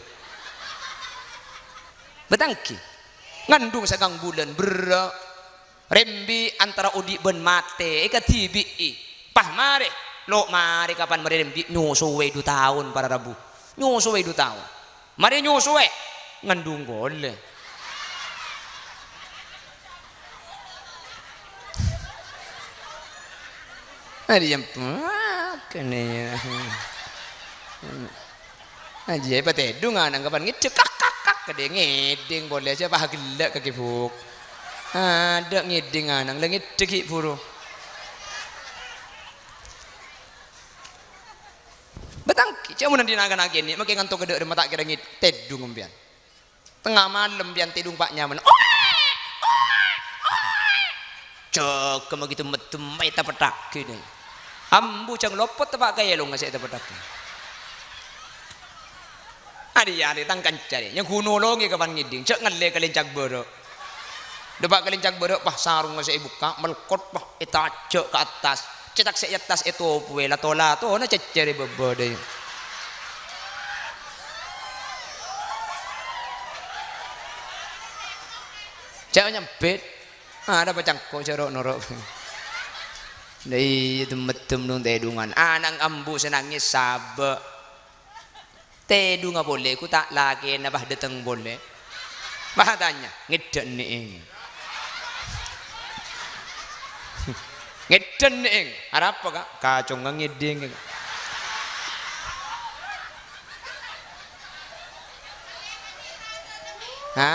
Bâtanggi. Ngandhung sangang bulân, berrâ'. Rembi' antara odi' bân matè, èkadhibi'i. Pas marè, lo' marè kapan marè rembi' nyosowè du taon para rabu. Nyosowè du taon. Marè nyosowè, ngandhung polè. Arèya, kene. Ajiyâ patèdung ana' kapan ngèdhek, kak, kak, kak, kadhâng ngèdhing polè, sè pas ghellâ' ka kèbuk. Adâ' ngèdhing ana', la ngèdhek ghi' buru. Bâtanggi, ca'èpon dina kana' kènè', makè nganto' ka dâ' remma ta' kèra ngèd-, tèdung sampèyan. Tengnga malem pèyan tèdung pa' nyamana. Jâgâ maghi dem-meddem ètapètaghi nè. Ambu jâng lopot teppa' ka èlongnga sè ètapètaghi. Arèya arè tang kanca rè, nyangghuna nolongè kapan ngèdhing, jhâ' ngallè ka lèncak bârâ'. Dâpa' ka lèncak bârâ', pas, sarungnga sè èbukka', melkot, pas, ètajâ' ka attas. Cètak sè è attas ètopowè, lato-latona cèccèrè bâbâ dâ' iyâ. Jhâ' nyambit. Arapa cangko' jhâ' ro'-noro'. Lah iyâ, dem-meddem nong tèdungan. Ana' ambu sè nangès sabâ'. Tèdunga polè, ghu ta' lakèna pas dâteng polè. Pas tanya, "Ngèdhâ' nè'èng?" "Ngèdhâ' nè'èng?" "Arapa, Ka'?" "Kacongnga ngèdhing." Ha?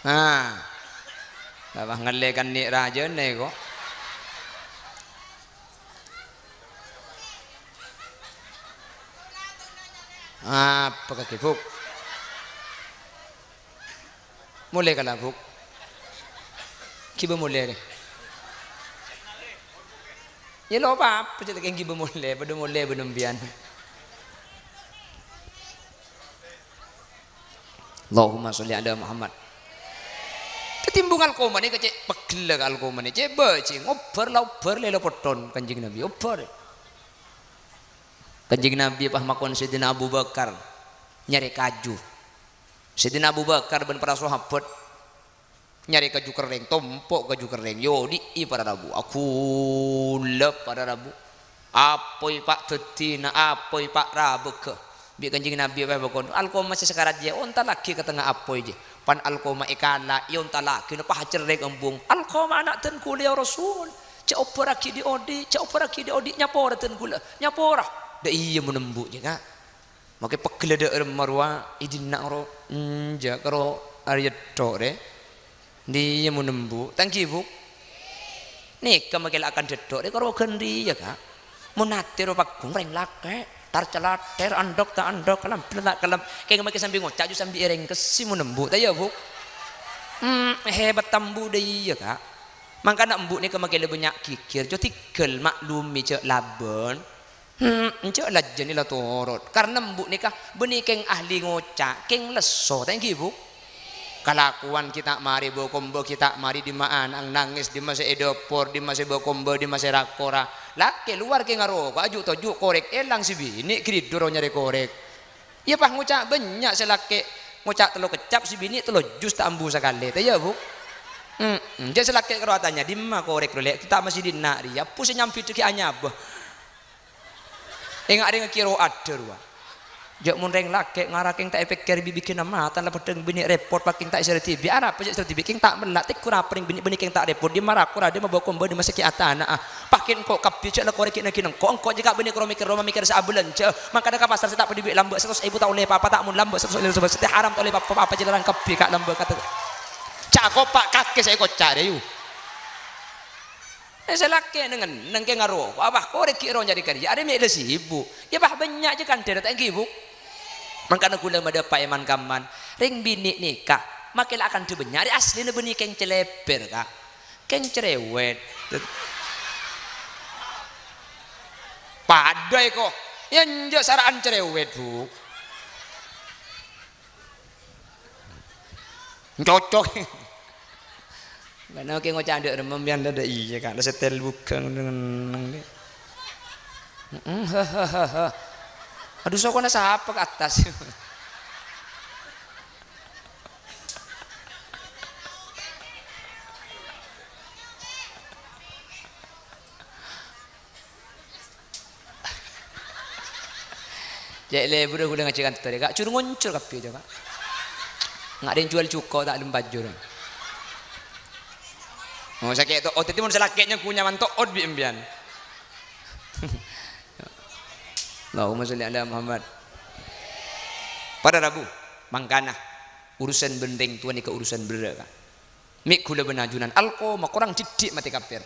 Ha. Bâ' pas ngallè kan nè' rajâna, ko'. Apa kakè, Bu'? Molè kala, Bu'. Ghibâ molè, rè. Yâ, lo' apa-apa, cè' lakè ghibâ molè, padâ molè bân empèyan. Allahumma sholli ala Muhammad. Ketimbung Alqamah nèka cè' pegghellâ ka Alqamah nèka, cè' bâjhi, ngobbhâr la obbhâr lèlo potton Kanjeng Nabi, obbhâr. Kanjeng Nabi pas makon Sayyidina Abu Bakar nyarè kaju. Sayyidina Abu Bakar bân para sahabat nyarè kaju kerrèng, tompo' kaju kerrèng, èodi'i para rabu, aghulâp para rabu. Apoy pa' dhâddhina, apoy pa' rabâghâ. Bi' Kanjeng Nabi pas èbâkon, Alqamah sè sakarat jiyâ, ontallaghi ka tengnga apoy jiyâ. Pan Alqamah èkala', èontallaghi, napa cerrèng embung. Alqamah ana' dân kaulâ, ya Rasul. Jhâ' obbhârraghi dhi'-odhi', jhâ' obbhârraghi dhi'-odhi', nyapora dân kaulâ, nyapora. Dâ' iyâ mon embu' jiyâ, Ka'. Makè pegghellâ dâ' remma rowa, è dinna' ro, enjâ' karo arèya tho', rè. Dhi' iyâ mon embu', ta' ènggi, Bu'? Nèka makè la akan dâtto' rè karo ghân rèya, Ka'. Mon atè ro pagghung rèng lakè', tar-calatèr, andhâk ta' andhâk, kalambhi ta' kalambhi. Kèng makè sambi ngoca' ju sambi èrèngkèssè mon embu', ta' iyâ, Bu'? Hmm, hebat embu' dâ' iyâ, Ka'. Mangkana embu' nèka makè la bânnya' ghighir, ju tèghâl maklumi jhâ' labân. Hmm, enjâ' lajânè la torot. Karna embu' nèka bânnè kèng ahli ngoca', kèng lesso, ta' ènggi, Bu'? Kalakowan ghi' ta' marè, bâ-kombâ ghi' ta' marè, dimma ana' nangès, dimma sè è dâpor, dimma sè bâ-kombâ, dimma sè ra-kora. Lakè' lowar kèng aroko'a, ju-toju' korèk èlang sè binè' ghi' ridhu ro nyarè korèk. Iyâ, pas ngoca' bânnya' sè lakè' ngoca' tello keccap, sè binè' tello jus ta' ambu sakalè. Ta' iyâ, Bu'? Hmm, jhâ' sè lakè' karo atanya, "Dimma korèk ro, Lè'? Ghi' ta' masè dinna' rèya, pon sè nyambit ghi' anyabâ." Enga' rèng kèra adâ rowa. Jhâ' mon rèng lakè' ngara kèng ta' èpèkkèr bi'-, bi'na matan la peddhâng binè' rèpot, pakèng ta' èsèrè dhibi'. Arapa jhâ' èsèrè dhibi'? Kèng ta' mella', tègghur apa rèng binè', bânnè kèng ta' rèpot. Dimma ra-kora, dimma bâ-kombâ, dimma sè ghi' atana'a. Pakèn engko' kabbhi jhâ' la korèk ghi' nangghing engko'. Engko' jhâ' ka binè' karo mèkkèr roma, mèkkèr sè abâlânjhâ. Mangkana ka pasar sè ta' pèdhi bi' lambâ' saratos èbu ta' ollè pa-apa, ta' mon lambâ' saratos ollè saratos, sè haram ta' ollè pa-, pa-, pa-, apa jhâ' larang kabbhi, Ka', lambâ' kata. Ca'kopa' kakè sè èkoca' rè, yu. Eh, sè lakè' neng-enneng kèng aroko'a, pas korèk ghi' ro nyarè karèya, arè mè' la sibu'. Iyâ, pas bânnya' jhâ' kandhâna, ta' ènggi, Bu'? Mangkana ghulâ madâpa' è man-kamman. Rèng binè' nèka, makè la akandhâ bânnya', arè asllina bânnè kèng calèbèr, Ka'. Kèng cerewet. Padâ èko. Iyâ, enjâ' sara'an cerewet, Bu'. Cocok. Bâ'na kè ngoca' dâ' remma, bi'en la dâ' iyâ, Ka', la setel bugang neng-enneng, dhi'. Heeh, ha, ha, ha, ha. Adu, sokona sapa ka attas? Cè' lebbhurrâ ghulâ ngajhi kantor, Ka'. Jur ngoncor kabbhi, Ka'. Nga' rèng juwâl jhuko ta' lem pajur. Oh, sakè' to'ot. Dhâddhi mon sè lakè' nyangghu nyaman to'ot bi' empèyan. Allahumma sholli ala Muhammad. Para rabu, mangkana urusan bân rèng towa nèka urusan berrâ', Ka'. Mè' ghulâ bân ajunan Alqamah, korang dhiddhi' matè kapèr.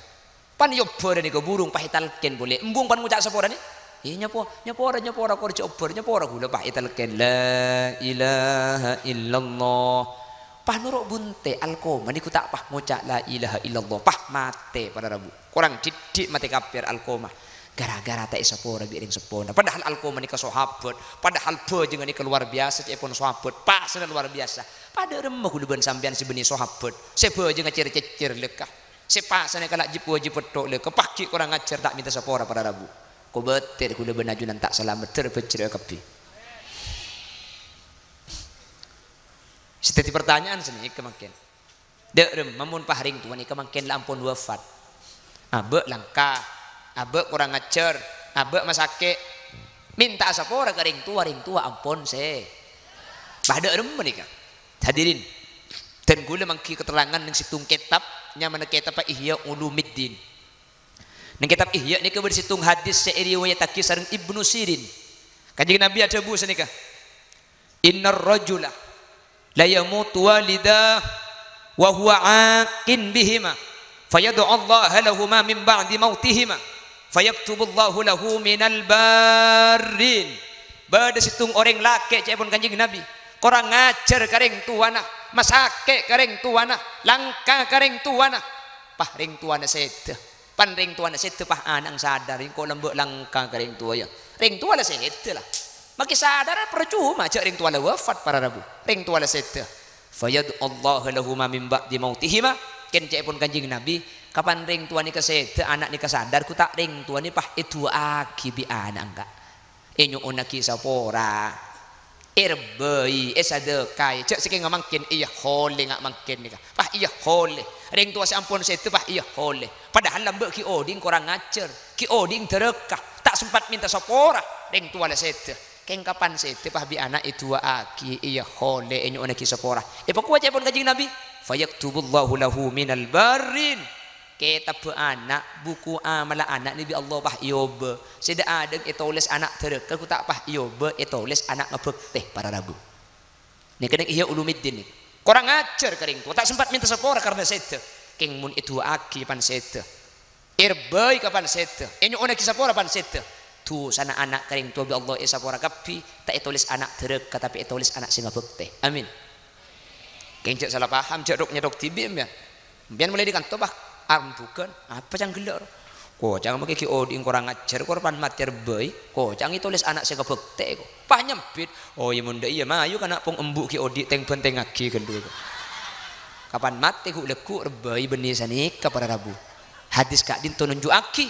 Pan èobbhârâ nèka burung, pas ètalkèn polè. Embung pan ngoca' saporana. Iyâ, nyapo-, nyapora, nyapora, kor jhâ' obbhâr, nyapora ghulâ, pas ètalkèn, "La ilaha illallah." Pas noro' bunte' Alqamah nèko ta' pas ngoca' la ilaha illallah, pas matè para rabu. Korang dhiddhi' matè kapèr Alqamah. Gara-gara ta' èsapora bi' rèng seppona. Padahal Alqamah nèka sahabat, padahal bhâjhengnga nèka luar biasa, ca'èpon sahabat, pasana luar biasa. Padâ remma ghulâ bân sampèyan sè bânnè sahabat, sè bhâjhengnga cèr-cèccèr lèka. Sè pasana kala' jip-wajib pettho' lèka, paggi' korang ajhâr ta' mènta sapora para rabu. Kobâtèr ghulâ bân ajunan ta' salamet, dâr bhâjjhrâ kabbhi. Sè dhâddhi partanya'an sanèka mangkèn. Dâ' remma mon pas rèng towa nèka mangkèn la ampon wafat. Abâ' langka, abâ' korang ajhâr, abâ' masakè'. Mènta'a sapora ka rèng towa, rèng towa ampon sè. Pas dâ' remma nèka. Hadirin, dân kaulâ mangghi katerrangan neng sèttong kètab, nyamana kètabbhâ Ihya Ulumuddin. Neng kètab Ihya nèka bâdâ sèttong hadis sè èriwayattaghi sareng Ibnu Sirin. Kanjeng Nabi adhâbu sanèka, "Innar rajula la yamutu walidah wa huwa aqin bihima, fayad'ullaha lahuma min ba'di mautihima, fayaktubullahu lahu minal barrin." Bâdâ sèttong orèng lakè', ca'èpon Kanjeng Nabi, korang ajhâr ka rèng towana, masakè' ka rèng towana, langka ka rèng towana. Pas rèng towana sèdhâ. Pan rèng towana sèdhâ, pas ana'na sadar, engko' lambâ' langka ka rèng towa, ya. Rèng towa la sèdhâ, la. Makè sadar parcoma, jhâ' rèng towa la wafat, para rabu. Rèng towa la sèdhâ. "Fayad'ullaha lahuma min ba'di mautihima." Kèng ca'èpon Kanjeng Nabi, kapan rèng towa nèka sèdhâ, ana' nèka sadar, ghu ta' rèng towa nè pas èdu'aaghi bi' ana' engka'. Ènyo'onnaghi sapora, èrebbhâi, èsadhâkaè, jhâ' sakènga mangkèn, iyâ holè nga' mangkèn nèka. Pas iyâ holè. Rèng towa sè ampon sèdhâ, pas iyâ holè. Padahal lambâ' ghi' odi' korang ajhâr, ghi' odi' dhârâka, ta' sempat mènta sapora, rèng towa la sèdhâ. Kèng kapan sèdhâ, pas bi' ana' èdu'aaghi, iyâ holè, ènyo'onnaghi sapora. Èpakowa ca'èpon Kanjeng Nabi, "Fayaktubullahu lahu minal barrin." Kètabbhâ ana', buku amalla ana' nè bi' Allah pas èobâ. Sè dâ'-adâ' ètolès ana' dhârâka, ghu ta' pas èobâ, ètolès ana' ngabhâktè, para rabu. Nèka neng Ihya Ulumuddin nèka. Korang ajhâr ka rèng towa, ta' sempat mènta sapora karna sèdhâ. Kèng mon èdu'aaghi pan sèdhâ. Èrebbhâi kapan sèdhâ. Ènyo'onnaghi sapora pan sèdhâ. Dhusana ana' ka rèng towa bi' Allah èsapora kabbhi, ta' ètolès ana' dhârâka, tapè ètolès ana' sè ngabhâktè. Amin. Kèng jhâ' sala paham, jhâ' dhok-nyèdhok dhibi' empèyan. Empèyan molaè dâri kanto, pas, arembhughân. Apa cangghellâ', ro? Koca'na makè ghi' odi' korang ajhâr, korban matè rebbhâi. Koca'na ètolès ana' sè ngabhâktè, ko. Pas nyambit. Oh, iyâ, mon dâ' iyâ, mayu kana' pong embu' ghi' odi' tèng-bhântèngngaghi ghâllu, ko. Kapan matè ghu'-lagghu' rebbhâi bânnè sanèka, para rabu. Hadis ka'dinto nunju'aghi,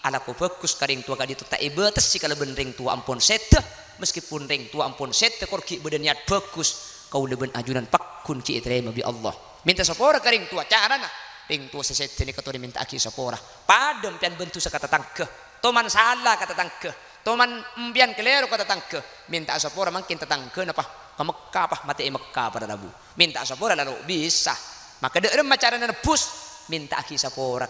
alako bhâghus ka rèng towa ka'dinto ta' èbâtessè kalabân rèng towa ampon sèdhâ. Meskipun rèng towa ampon sèdhâ, kor ghi' bâdâ niyat bhâghus, kaulâ bân ajunan pagghun ghi' ètarèma bi' Allah. Mènta sapora ka rèng towa, carana rèng towa sè sèdhâ nèka torè mènta'aghi sapora. Padâ empèyan bân dhusa ka tatangghâ, toman sala ka tatangghâ, toman empèyan kalèro ka tatangghâ, mènta'a sapora mangkèn tatangghâna, pas, ka Mekka, pas, matè è Mekka, para rabu. Mènta'a sapora la lo' bisa. Maka dâ' remma carana nebbhus, mènta'aghi sapora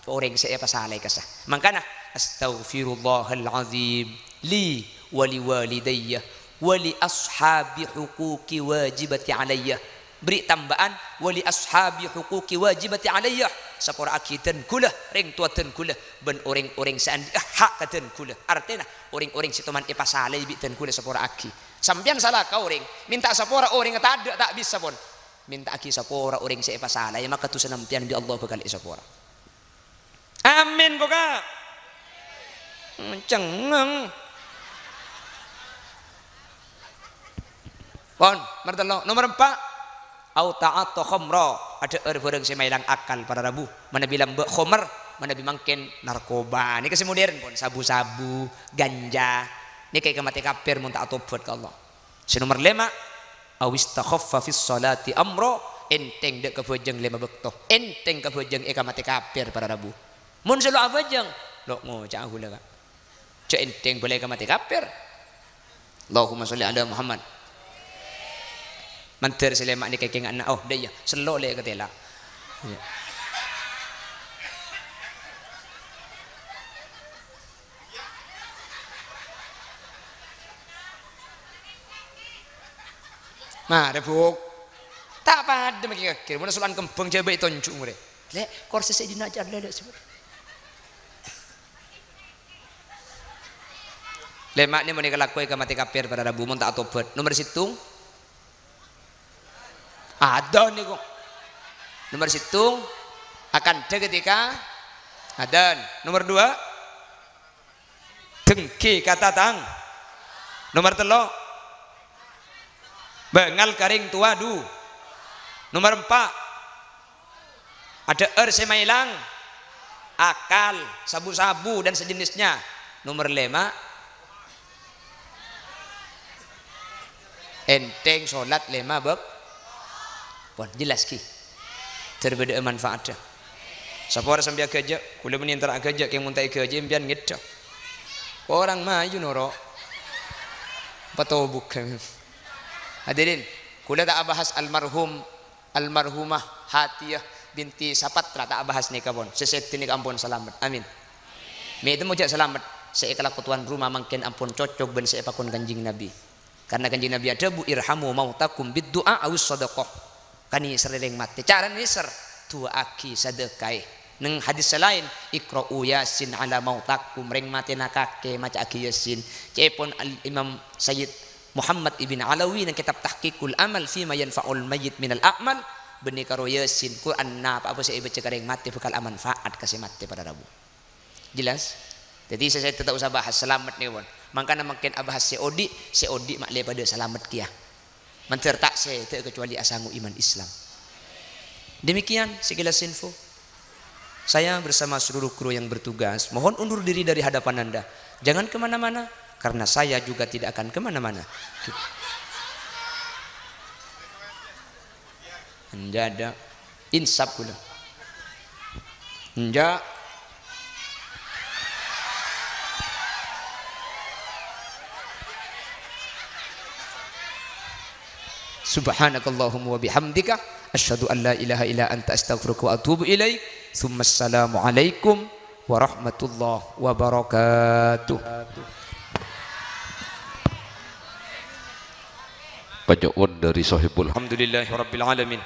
orèng sè èpasalaè kassa'. Mangkana, "Astaghfirullahal azim li wa li walidayya wa li ashabi huquqi wajibati alayya." Bâri' tamba'an, "Wa li ashabi huquqi wajibati alayya." Sapora'aghi dân kaulâ, rèng towa dân kaulâ, bân orèng-orèng sè andi' hak ka dân kaulâ. Artèna, orèng-orèng sè toman èpasalaè bi' dân kaulâ, sapora'aghi. Sampèyan sala ka orèng, mènta sapora orèngnga tadâ' ta' bisa, pon. Mènta'aghi sapora orèng sè èpasalaè, maka dhusana empèyan bi' Allah bhâkal èsapora. Amin, ko, Ka'. Cengngeng. Pon, nomer tello'. Nomer empa', au ta'ata khamra, adhâ'âr bhârâng sè maèlang akal, para rabu. Manabi lambâ' khomer, manabi mangkèn narkoba. Nèka sè modern, pon, sabu-sabu, ganja. Nèka èkamatè kafir mon ta' atobhât ka Allah. Sè nomer lèma', awistakhaffa fis sholati amra, ènthèng dâ' kabhâjâng lèma bâkto. Ènthèng kabhâjâng èkamatè kafir, para rabu. Mon sè lo' abhâjâng, lo' ngoca'a ghulâ, Ka'. Jhâ' ènthèng bâlâi èkamatè kafir. Allahumma sholli ala Muhammad. Mandhâr sè lèma' nèka kènga'na, oh, dâ' iyâ, sello' lè' katèla'. Iyâ. Marè, Bu'. Ta' padâ makè kafir. Mon solan kembhâng jhâ' bâi tonjhu' ngorè. Lè', korsè Sayyidina Jar, lè', lè', sè. Lèma' nè mon èkalakoè èkamatè kafir, para rabu, mon ta' atobhât. Nomer sèttong. Adzan nèko. Nomer sèttong, akandhâ ketika adzan. Nomer dua, dengghi ka tatang-. Nomer tello', bângal ka rèng towa du-. Nomer empa', adhâ'âr sè maèlang akal, sabu-sabu dan sejenisnya. Nomer lèma', Ènthèng solat lèma bâk-, pon, jelas, ghi? Dhâr bâdâ'â manfaatta. Sapa orèng sampèyan ghâjâ', kaulâ bânnè èntara ghâjâ', kèng mon ta' èghâjâ', empèyan ngèdhâ. Orèng mayu noro'. Patobughân. Hadirin, kaulâ ta' abahas almarhum, almarhumah Hatiyah binti Sapatra, ta' abahas nèka pon. Sè sèdhâ nèka ampon salamet. Amin. Mè' ètemmo jhâ' salamet, sè èkalako towan roma mangkèn ampon cocok bân sè èpakon Kanjeng Nabi. Karna Kanjeng Nabi adhâbu, "Irhamu mautakum bid du'a awis shadaqah." Kanèserrè rèng matè. Cara nèser, du'aaghi, sadhâkaè. Neng hadis sè laèn, "Iqra'u Yasin ala mautakum." Rèng matèna kakè maca'aghi Yasin. Ca'èpon Al-Imam Sayyid Muhammad ibn Alawi neng kètab Tahqiqul Amal fima yanfa'ul mayyit minal a'mal, bânnè karo Yasin, Qur'an, napa'a sè èbâca ka rèng matè bhâkal amanfa'at ka sè matè, para rabu. Jelas? Dhâddhi sè sèdhâ ta' osa bahas, salamet nèka pon. Mangkana mangkèn abahas sè odi', sè odi' ma'lè padâ salamet kèya. Mandhâr ta' sèdhâ kecuali asango iman Islam. Demikian sekilas info. Saya bersama seluruh kru yang bertugas mohon undur diri dari hadapan Anda. Jangan kemana-mana, karena saya juga tidak akan kemana-mana. Enjâ', enjâ'. Insap kaulâ. Enjâ'. Subhanakallahumma wa bihamdika, asyhadu an la ilaha illa anta, astaghfiruka wa atubu ilaik. Tsumma assalamu alaikum warahmatullahi wabarakatuh. Paja'on dari Sohibul Alhamdulillahirabbil alamin.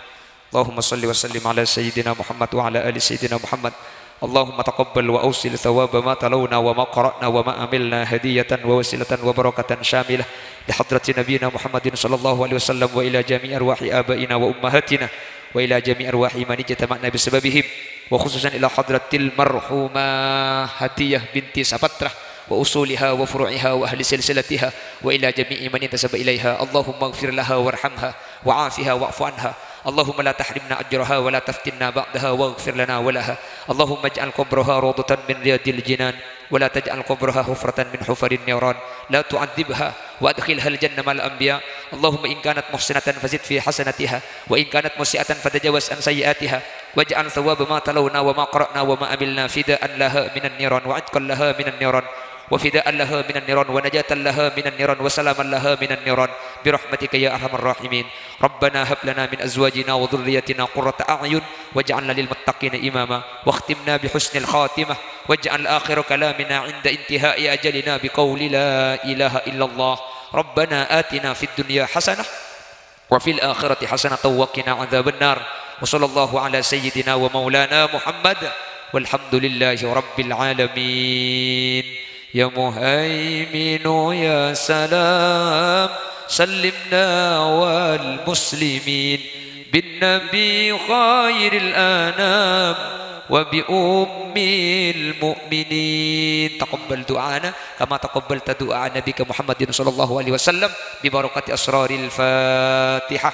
Allahumma shalli wa sallim ala sayyidina Muhammad wa ala ali sayyidina Muhammad. Allahumma taqabbal wa awsil thawaba ma talawna wa ma qara'na wa ma amilna hadiyatan wa wasilatan wa barakatan syamilah li hadrati nabiyyina Muhammadin sallallahu alaihi wasallam wa ila jami'i arwahi abaina wa ummahatina wa ila jami'i arwahi man ijtama'na bisababihim, wa khususan ila hadratil marhumah Hatiyah binti Sapatrah wa usuliha wa furu'iha wa ahli silsilatiha wa ila jami'i man intasaba ilaiha. Allahumma ighfir laha warhamha wa afiha wa'fu anha. Allahumma la tahrimna ajraha wa la taftinna ba'daha waghfir lana wa laha. Allahumma ij'al qabraha rawdatan min riyadil jinan wa la taj'al qabraha hufratan min hufarin niran. La tu'adzibha wa adkhilhal jannah ma'al anbiya. Allahumma in kanat muhsinatan fazid fi hasanatiha wa in kanat musi'atan fatajawaz an sayyi'atiha. Waj'al thawaba ma talawna wa ma qara'na wa ma amilna fidaan laha minan niran wa itqan laha minan niran wa fidaan laha minan niran wa najatan laha minan niran wa salaman laha minan niran bi rahmatika ya arhamar rahimin. Rabbana hab lana min azwajina wa dhurriyyatina qurrata a'yun waj'alna lil muttaqina imama. Wakhtimna bi husnil khatimah waj'al akhira kalamina 'inda intihai ajalina bi qauli la ilaha illallah. Rabbana atina fid dunya hasanah wa fil akhirati hasanatan wa qina adzabannar. Wa sallallahu ala sayyidina wa maulana Muhammad walhamdulillahi rabbil alamin. Ya Muhaiminu ya salam, sallimna wal muslimin bin nabi khairil anam wa bi ummil mu'minin. Taqabbal du'ana kama taqabbalta du'a nabika Muhammadin sallallahu alaihi wasallam bi barakati asraril Fatihah.